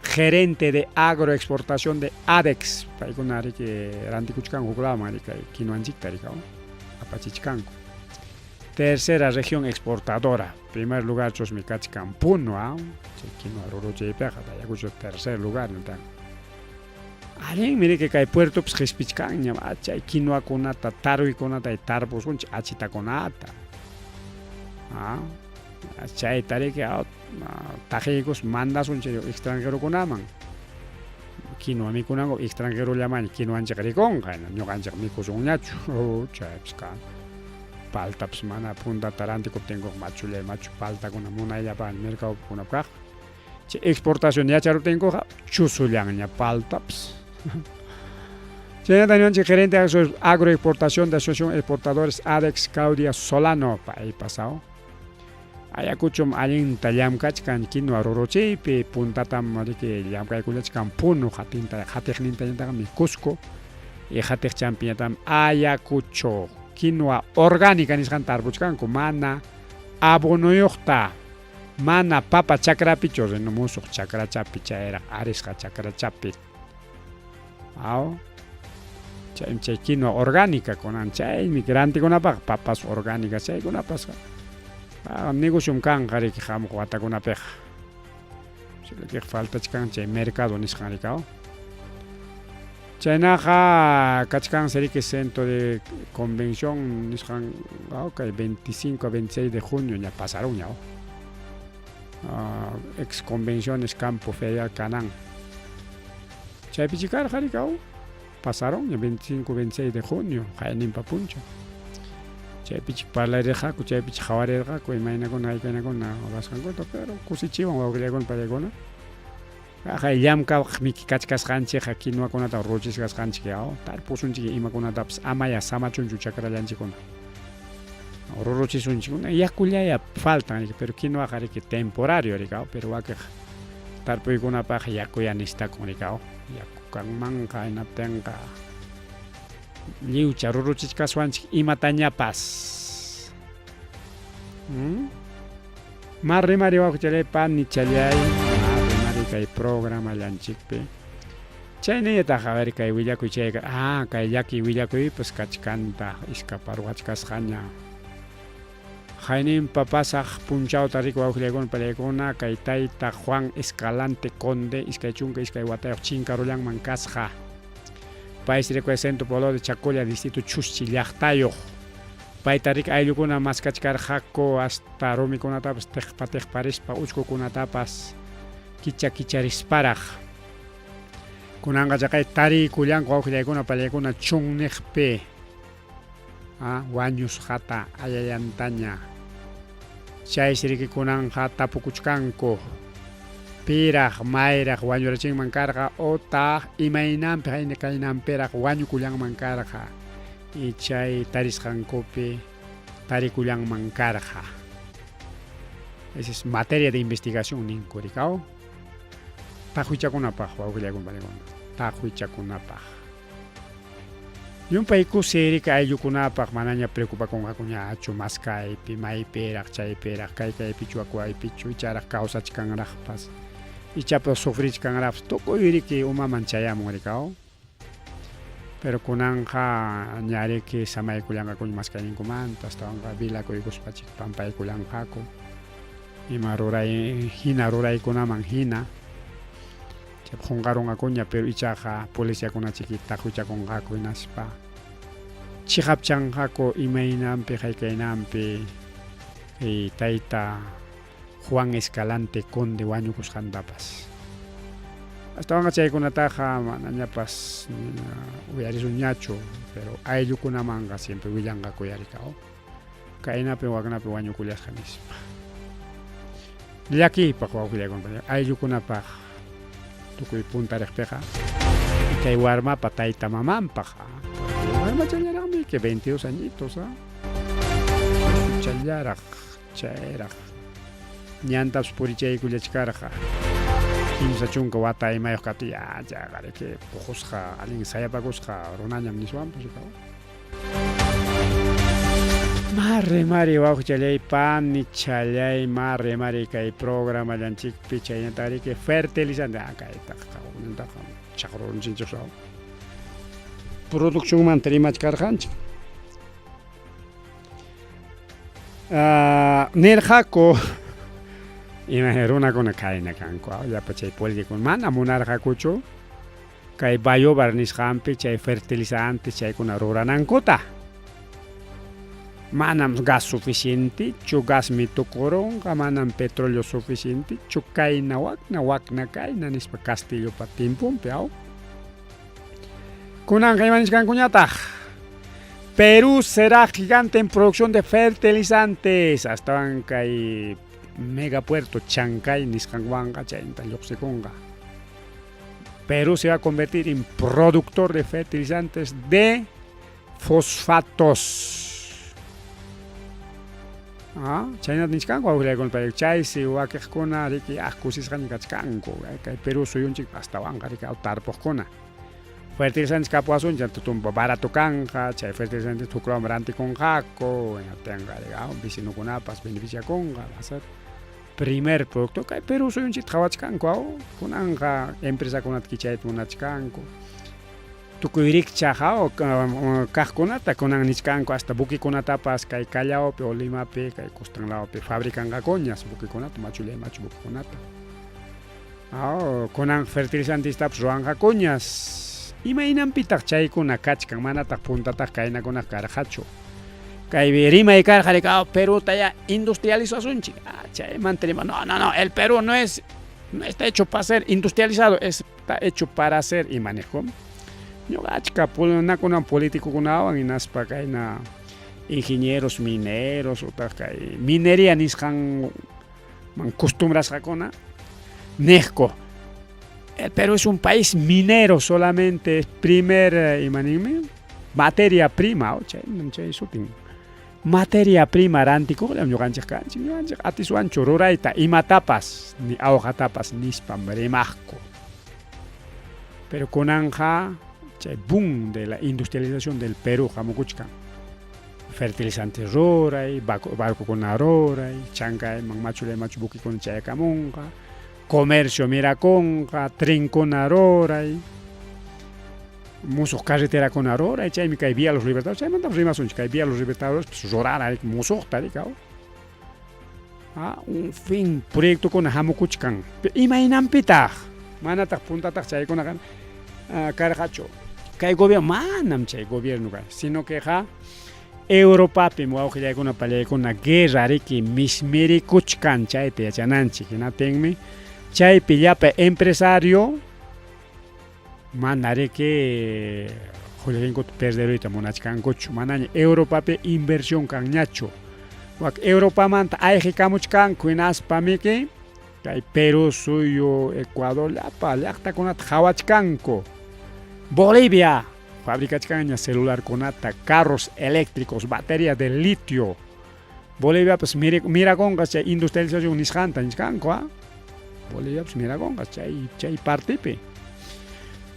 Gerente de agroexportación de ADEX. Paykuna riki rantikuchkanku huklaman riki kay quinoanchikta riki apachichkanku. Tercera región exportadora. Primer lugar chusmi kachkan Puno, chay quinoa ruruchiypiqa Ayacucho tercer lugar nintan. Allinmi riki kay puertopas qispichkanñam chay quinoakunata, taruykunata tarpusunchik achitakunata. Chayta riki taqiykus mandasunchik extranjerokunaman. Quinoa mikunanku extranjerollamaña quinoanchik rikunqa, ñuqanchik mikusunñachu. Chaypas kan. Paltapas mana puntata rantikuptinkuqa machullay machu paltakuna munayllapaqña mercadokunap kaq. Chay exportación yacharuptinkuqa chusullanña paltapas. Chaynata niwanchik gerente de agroexportación de Asociación Exportadores ADEX Claudia Solano pay pasao. Ayacuchom allinta llamkachkan quinoa ruruchiypi, puntatam riki llamkaykullachkan Puno qatinta qatiqnintañataqmi Cusco y qatiq champiñatam Ayacucho. Quinoa orgánica nisqanta tarpuchkanku mana abonoyuqta, mana papa chakrapichu rino musuq chakrachapi chayraq arisqa chakrachapi. Aw chaymi chay quinoa orgánica kunan chaymi rantikunapaq papas orgánicas chaykunapas negociom kanqa riki hamuq watakunapiqa. Solo faltachkan chay mercado nisqan riki aw. Chaynaqa kachkansi riki centro de convención nisqan kay 25 a 26 de junio ña pasarunña ex convenciones Campo Ferial Canán. Chaypichi karqa riki aw pasaron 25 26 de junio qayninpa punchaw. Chaypichik parlarirqaku, chaypichik qhawarirqaku imaynakuna haykaynakuna rurasqankuta, pero kusichiwan wawqillaykuna pallaykuna. Aqay llamkaqmiki kachkasqanchikqa quinoakunata ruruchisqasqanchik yaw, tarpusunchik imakunatapas amaya samachunchu chakrallanchikkuna. Ruruchisunchik yakullaya faltan pero quinoaqa riki temporario riki pero wakiq tarpuykunapaq yakuya nistakun riki yaku kanmanqa hinaptinqa lliwcha ruruchichkaswanchik imatañapas. Mar rimari wawqichalay panichalay, mar rimari kay programallanchikpi. Chaynañataq a ver kay willakuy chayqa, ah kay llaki willakuypas kachkantaq iskaparuwachkasqaña. Hayninpa pasaq punchawta riku wawqillaykuna pallaykuna kay tayta Juan Escalante Conde 22 watayuq chinkarullanman kasqa. Paysi rikuy Centro Poblado de Chacolla distrito Chuschi llaqtayuq. Payta rik ayllukuna maskachkarqaku hasta rumikunatapas tiqpa tiqparispa uchkukunatapas kicha kicharisparaq. Kunanqa chaqay tariykullanku wawqillaykuna pallaykuna chunniqpi wañusqata ayallantaña. Chaysi riki kunanqa tapukuchkanku piraq mayraq wañurachinman karqa otaq imaynanpi hayna kaynanpiraq wañukullanman karqa y chay tarisqankupi tarikullanman karqa. Esa es materia de investigación ninku rikaw. Taqwichakunapaq wawqillaykuna panikuna, taqwichakunapaq. Llumpay kusi rika ayllukunapaq manaña preocupakunqakuñachu maskaypi, maypiraq, chaypiraq, kay kaypichu, wakwaypichu, icharaq kawsachkanraqpas, ichapas sufrichkanraqpas, tukuy riki umaman chayamun rikaw. Pero kunanqa ñariki samaykullanqakuña maskayninkumanta, astawanqa vilakuykuspachik pampaykullanqaku ima ruray hina ruraykunaman hina. Chaypi qunqarunqakuña, pero ichaqa policiakunachiki taqwichakunqaku hinaspa chiqapchanqaku imaynanpi haykaynanpi tayta Juan Escalante Conde wañukusqantapas. Astawanqa chaykunataqa manañapas uyarisunñachu, pero ayllukunamanqa siempre willanqaku yarikao. Kaynapi waknapi wañukullasqa nispa. Llakiypaq wawqillaykuna ayllukunapaq tukuy puntariqpiqa kay warmapa tayta mamanpaq warmachallaraqmi que 22 añitos ah challaraq Chayraq ñantapas purichaykullachkarqa. 30 wata imayuq kaptin ya chayqa riki puqusqa allin sayapakusqa runañam niswanpas rikaw. Mari mari wawqichalláy panichallay mari mari kay programallanchikpi chaynataq riki fertilizante ah kaytaqa kunantaqa chaqrurunchikchu produccionmanta rimachkarqanchik. Nirqaku ima runakuna kayna kanku llapa chay político mana munarqakuchu kay Bayobar nisqanpi chay fertilizantes chaykuna ruranankuta. Manam gas suficientechu, gasmi tukurunqa, manam petróleo suficientechu, kayna wakna, wakna kayna nispa Castillopa tiemponpi aw. Kunanqa ima nichkankuñataq? Perú será gigante en producción de fertilizantes. Astawan kay megapuerto Chancay nisqanwanqa chaynata lluqsikunqa. Perú se va a convertir en productor de fertilizantes de fosfatos. Ah, chaynata nichkanku awqillaykuna chaysi wakiqkuna riki ah kusisqaña kachkanku kay Perú suyunchik astawanqa riki tarpuqkuna fertilizantes kapuwasunchik tumpa barato kanqa chay fertilizantes huklawan rantikunqaku hinaptinqa vecinokunapas beneficiakunqa va a ser primer producto kay Perú suyunchikta qhawachkanku aw kunanqa empresakunata kichayta munachkanku Tukuy rikchaq kaqkunata kunan nichkanku hasta buquekunatapas kay Callaopi o Limapi kay costan lawpi fabricanqakuñas buquekunata machullay machu buquekunata. Kunan fertilizantistapas ruwanqakuñas. Imaynanpitaq chaykuna kachkan manataq puntataq kaynakunaq karqachu. Kaypi rimay karqa rika Perúta ya industrializasunchik. Chaymanta rima no no no el Perú no es no está hecho para ser industrializado es Está hecho para ser ima niqkum. Ñuqa achka nakunan politicokunawan hinaspa kayna ingenieros mineros utaq kay minería nisqanman costumbrasqakuna niqku. El Perú es un país minero solamente, es primer eh, ima ninmi materia prima, oh, chaynam chay sutin. Materia prima rantikuqllam ñuqanchik kanchik, ñuqanchik atiswanchu rurayta imatapas ni awqatapas nispam rimaqku. Pero kunanqa chay boom de la industrialización del Perú hamukuchkan. Fertilizante ruray, barcokuna ruray, chankayman machulay machu buquekuna chayakamunqa, comercio mirakunqa, trenkuna ruray. Musuq carreterakuna ruray, chaymi kay Vía Los Libertadores, chaymantapas rimasunchik, kay Vía Los Libertadores pues rurana musuqta rikaw. Ah, un fin proyectokuna hamukuchkan. Imaynanpitaq? Manataq puntataq chaykunaqa karqachu. Kay gobierno manam chay gobierno kan, sino queqa Europapim wawqillaykuna pallaykuna guerra riki mismirikuchkan chayta yachananchik. Hinaptinmi chaypi llapa empresario Mana riki qullqinkuta perderuyta munachkankuchu, manaña Europapi inversión kanñachu. Wak Europamanta ayqikamuchkanku hinaspamiki kay Perú suyu, Ecuador llapa llaqtakunata qhawachkanku. Bolivia fabricachkanña celularkunata, carros eléctricos, batería de litio. Boliviapas mirakunqa chay industrialización nisqanta nichkanku, ah. Boliviapas mirakunqa chay chay partipi.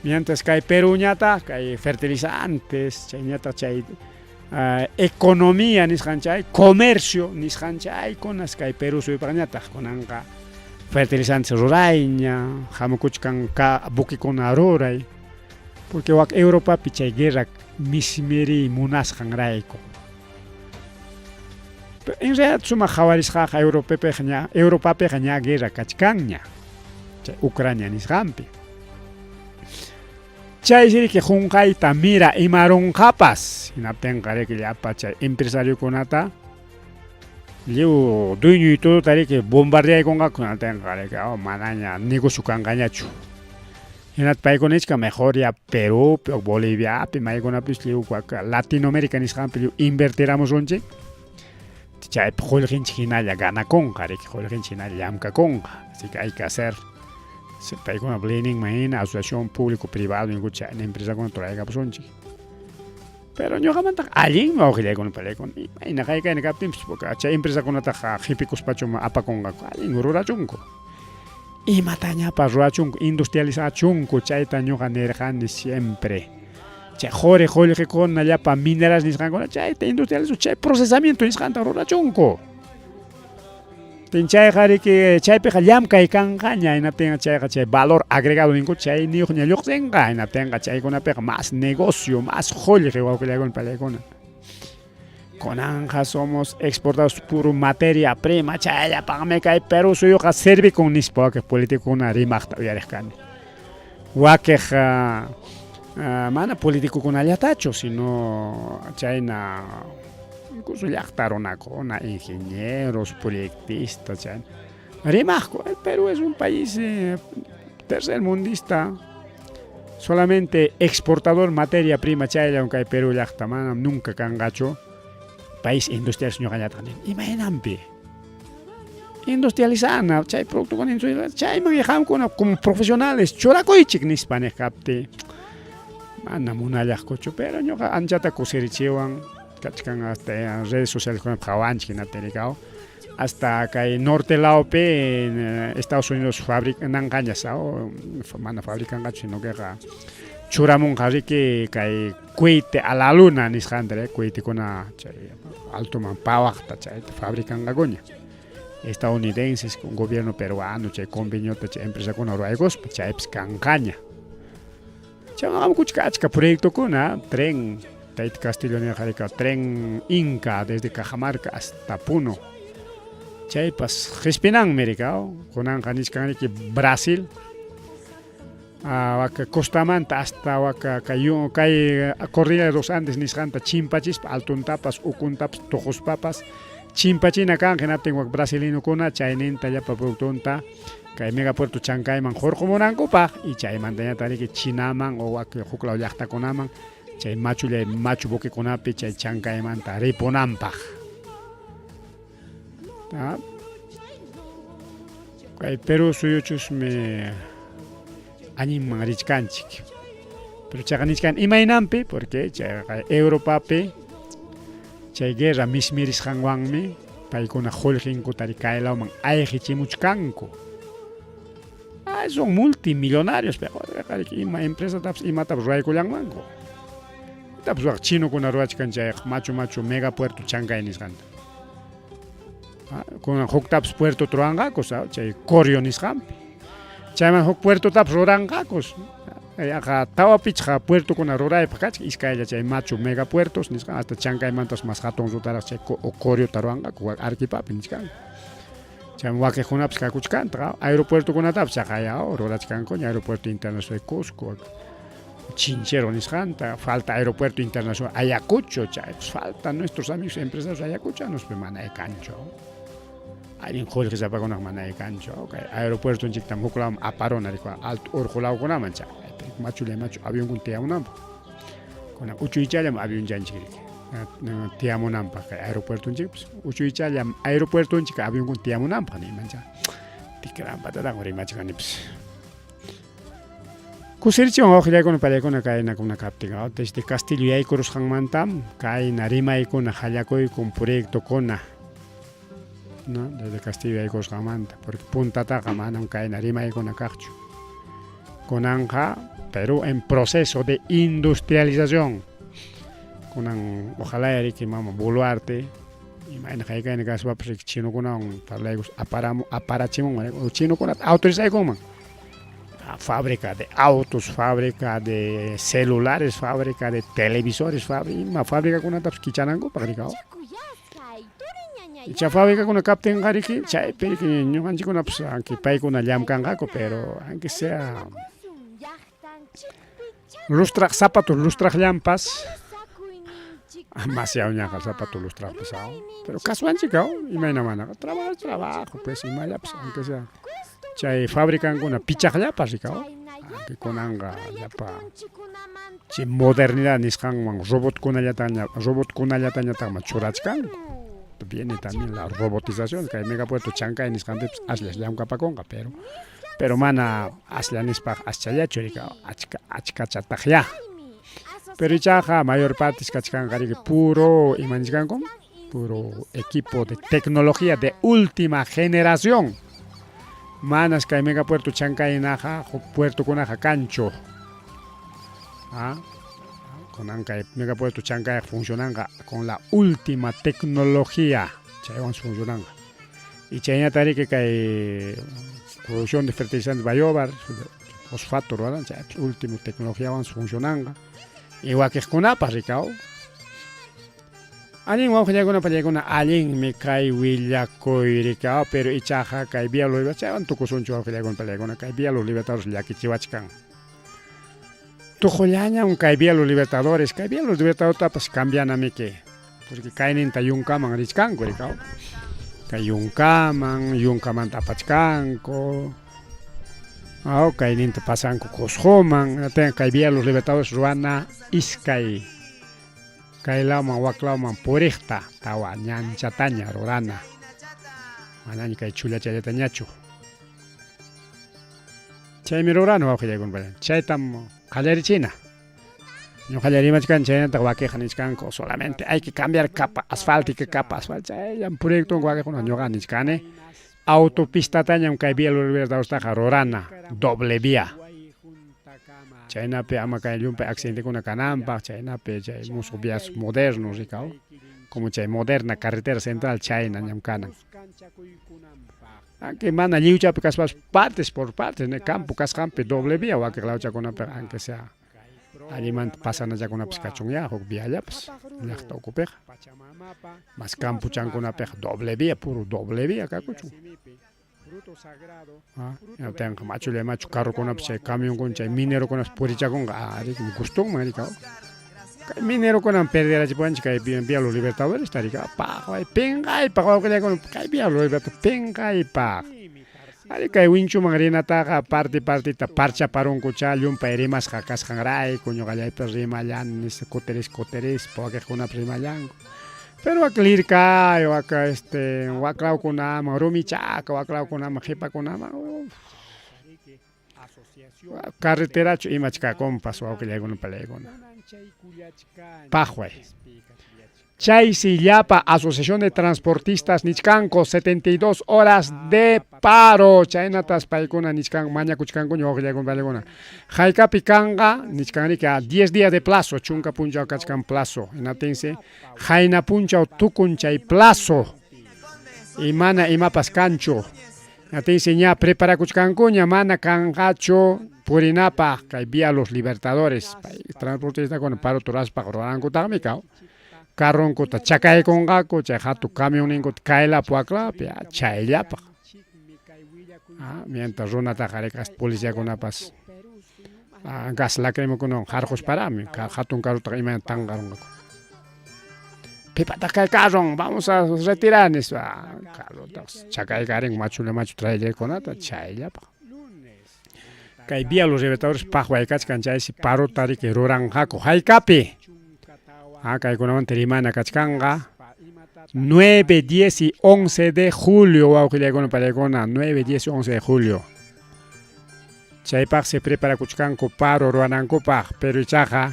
Mientras kay Perúñataq kay fertilizantes, chayñataq chay economía nisqan chay, comercio nisqan chaykunas kay Perú suyupaqñataq kunanqa fertilizantes rurayña, hamukuchkan ka buquekuna ruray, porque wak Europapi chay guerra mismiriy munasqanrayku. En realidad sumaq qhawarisqaqa Europapiqa ña Europapiqa ña guerra kachkanña, chay Ucrania nisqanpi. Chaysi riki qunqayta mira imarunqapas, hinaptinqa riki llapa chay empresariokunata lliw dueño y todota riki bombardeaykunqaku, hinaptinqa riki oh, manaña negocio kanqañachu. Hinata paykuna nichkan mejor ya Perúpi o Boliviapi maykunapis lliw Latinoamérica nisqanpi lliw invertiramusunchik, chaypi qullqinchik hinalla ganakunqa riki, qullqinchik hinalla llamkakunqa. Así que hay que hacer paykunap leyninman hina asociación público privado ninku chayna empresakuna ruraykapusunchik. Pero ñuqamantaqa allinmi wawqillaykuna palaykuna imayna haykayna kaptinpas porque chay empresakunataqa qipikuspachu apakunqaku allin rurachunku. Imatañapas rurachunku industrializachunku chayta ñuqa nirqani siempre. Chay quri qullqikuna llapa minerales nisqankuna chayta industrializu chay procesamiento nisqanta rurachunku. Chayqa riki chaypiqa llamkay kanqaña hinaptinqa chayqa chay valor agregado ninku chayniyuqña lluqsinqa hinaptinqa chaykunapiqa más negocio más qullqi wawqillaykuna palaykuna. Kunanqa somos exportados puro materia prima chayllapaqmi kay Perú suyuqa servikun nispa wakiq políticokuna rimaqta uyariq kani. Wakiq mana politicokunallatachu sino chayna incluso llaqta runakuna ingenieros, proyectistas chayna rimaqku el Perú es un país tercermundista solamente exportador materia prima chayllam kay Perú llaqta manam nunca kanqachu país industrial ñuqallataq nini imaynanpi industrializana chay productokuna chayman qamkuna como profesionales churakuychik nispa niq kaptiy mana munallaqkuchu pero ñuqa anchata kusirichiwan kachkan hasta redes socialeskunapi qawanchik hinaptin rikaw hasta kay norte lawpi Estados Unidos fabricananqaña mana fabricanqachu sino queqa churamunqa riki kay cohete a la luna nisqanta cohetekuna chay altoman pawaqta chayta fabricanqakuña estadounidenses con gobierno peruano chay conveniota chay empresakuna ruraykuspa chaypis kanqaña. Chaymanqa kuchka achka proyectokuna tren Tayta Castillo nirqa rika tren Inca desde Cajamarca hasta Puno chaypas qispinanmi rika kunanqa nichkan riki Brasil waka costamanta hasta waka kay kay Cordillera de los Andes nisqanta chimpachispa altuntapas ukuntapas tuquspapas chimpachina kanqa hinaptin wak brasilinokuna chayninta llapa productonta kay megapuerto Chancayman hurqumunankupaq y chaymantañataq riki Chinaman o wak huklaw llaqtakunaman chay machullay machu buquekunapi chay Chancaymanta ripunanpaq. Kay Perú suyuchusmi allinman richkanchik. Pero chayqa nichkan imaynanpi porque chayqa Europapi chay guerra mismirisqanwanmi paykuna qullqinkuta kay lawman ayqichimuchkanku. Ah, son multimillonarios, pero ima empresatapas imatapas ruraykullanmanku. Tapas wak chinokuna rurachkan chayqa machu machu megapuerto Chancay nisqanta. Kunan huktapas puertota ruranqaku chay Corio nisqanpi. Chayman huk puertotapas ruranqaku. Yaqa tawa pichqa puertokuna ruraypaq kachkan iskaylla chay machu megapuertos nisqan hasta Chancaymantas mas hatun rutaraq chay Coriota ruranqaku wak Arequipapi nichkanku. Chayman wakiqkunapas kakuchkantaq aeropuertokunatapas chaqaya rurachkankuña aeropuerto internacional de Cusco Chinchero nisqanta falta aeropuerto internacional Ayacucho chaypas falta nuestros amigos empresarios ayacuchanos mana kanchu allin qullqisapakunaqa mana kanchu kay aeropuertonchiktam huk lawman aparuna alto urqu lawkunaman chay machulla machu avionkuna tiyamunanpaq kunan uchuychallam avionchanchik riki tiyamunanpaq kay aeropuertonchikpas uchuychallam aeropuertonchik avionkuna tiyamunanpaq niymancha tikrampatatan rimachkanipas. Kusirichiwan wawqillaykuna palaykuna kaynakuna kaptin desde Castillo yaykurusqanmantam kayna rimaykuna qallakuykun proyectokuna. No, desde Castillo yaykusqanmanta, porque puntataqa manam kayna rimaykuna kaqchu. Kunanqa Perú en proceso de industrialización. Kunan ojalá riki mama Boluarte imayna haykayna kaspapas riki chinokunawan parlaykus aparamu aparachimunman o chinokunata autorizaykunman. Fábrica de autos, fábrica de celulares, fábrica de televisores, fábrica, ima fabricakunatapas kichanankupaq riki. Icha fabricakuna kaptinqa riki chaypi riki ñuqanchikkunapas aunque paykuna llamkanqaku pero aunque sea lustraq zapato lustraqllampas masiawñaqa zapato lustraqpas pero kaswanchik imayna manaqa trabajo es trabajo pues imallapas aunque sea chay fabricankuna pichaqllapas riki aunque kunanqa llapa chay modernidad nisqanwan robotkunallataña robotkunallatañataqmi churachkanku. Viene también la robotización, kay megapuerto Chancay nisqanpipas asllas llamkapakunqa, pero pero mana aslla nispaq aschallachu riki achka achkachataqyá. Pero ichaqa mayor partes kachkanqa riki puro ima nichkanku puro equipo de tecnología de última generación. Manas kay megapuerto Chancay hinaqa huk puertokunaqa kanchu. Ah, kunan kay megapuerto Chancayqa funcionanqa con la última tecnología, chaywan funcionanqa. Y chaynata riki kay producción de fertilizantes Bayobar, fosfato ruwaran, chaypas último tecnologiawan funcionanqa. Y wakiqkunapas rikaw. Allin wawqillaykuna pallaykuna allinmi kay willakuy rikaw, pero ichaqa kay Vía Los Libertadores, chaywan tukusunchu wawqillaykuna pallaykuna, kay Vía Los Libertadores llakichiwachkan. Tuqullañam kay Vía Los Libertadores, kay Vía Los Libertadortapas cambianamiki, porque kayninta yunkaman richkanku rikaw. Kay yunkaman, yunkamanta apachkanku. Aw, kayninta pasanku Cuscoman, kay Vía Los Libertadores ruwana iskay kay lawman wak lawman puriqta tawa ñanchataña rurana. Manaña kay chullachallatañachu. Chaymi rurana wawqillaykuna, chaytam qallarichina. Ñuqalla rimachkani chaynataq wakiqa nichkanku solamente hay que cambiar capa asfáltica, capa asfáltica, chayllam proyectonku wakiqkuna ñuqa nichkani autopistatañam kay Vía Los Libertadorestaqa rurana doble vía. Chaynapi ama kay llumpay accidentekuna kananpaq, chaynapi chay musuq vías modernos rikaw, como chay moderna carretera central chaynañam kanan. Aunque mana lliwchapi kaspapas partes por partes, ne campo kasqanpi doble vía wakiq lawchakunapiqa aunque sea allimanta pasanachakunapas kachunyá huk viallapas llaqta ukupiqa. Mas campuchankunapiqa doble vía, puro doble vía kakuchun. Hinaptinqa machulla machu carrokunapas chay camionkuna chay minerokunapas purichakunqa ari gustunman rikaw. Kay minerokunam perderachipuwanchik kay Vía Los Libertadores rikaw paqway pinqaypaq wawqillaykuna kay Vía Los Libertadores pinqaypaq. Ari kay winchuman rinataqa parti partita parchaparunkuchá llumpay rimasqa kasqanrayku ñuqallaypas rimallani kutirispa kutirispa wakiqkunapas rimallanku. Pero wak Lircay, wak este waklawkunaman, Rumichaca waklawkunaman qhipakunaman uf. Carreterachu imach kakunpas wawqillaykuna palaykuna. Paqway. Chaysi llapa Asociación de Transportistas nichkanku 72 horas de paro. Chaynatas paykuna nichkan mañakuchkankuña wawqillaykuna palaykuna. Haykapi kanqa nichkanriki a 10 días de plazo, chunka punchaw kachkan plazo. Hinaptinsi qayna punchaw tukun chay plazo. Y mana imapas kanchu. Hinaptinsi ña preparakuchkankuña mana kanqachu purinapaq kay Vía Los Libertadores. Transportistakuna paro ruraspaq rurankutaqmi kaw. Carronkuta chakaykunqaku chay hatun camionninkuta kaylapi waklapi chayllapaq. Mientras runataqa riki hasta policiakunapas gas lacrimógenokunawan harqusparaqmi hatun carrotaqa imayna tanqarunqaku. Pipataq kay carron vamos a retirar nispa carrotaqa chakaykarin machulla machu trailerkunata chayllapaq. Kay Vía Los Libertadores paqway kachkan chaysi parota riki ruranqaku haykapi. Kaykunamanta rimana kachkanqa 9, 10 y 11 de julio wawqillaykuna palaykuna 9, 10 y 11 de julio. Chaypaqsi preparakuchkanku paro ruwanankupaq, pero ichaqa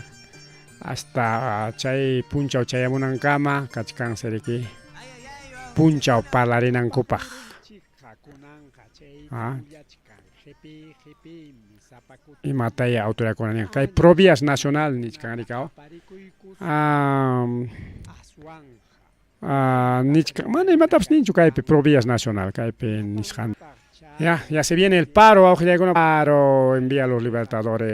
hasta chay punchaw chayamunankama kachkansi riki. punchaw parlarinankupaq. Ah. Imataya autoridadkuna nin kay Provías Nacional nichkan rikaw. Ah, ah, nichkan mana imatapas ninchu kaypi Provías Nacional kaypi nisqan. Ya, ya se viene el paro, awqillaykuna paro envía a los libertadores.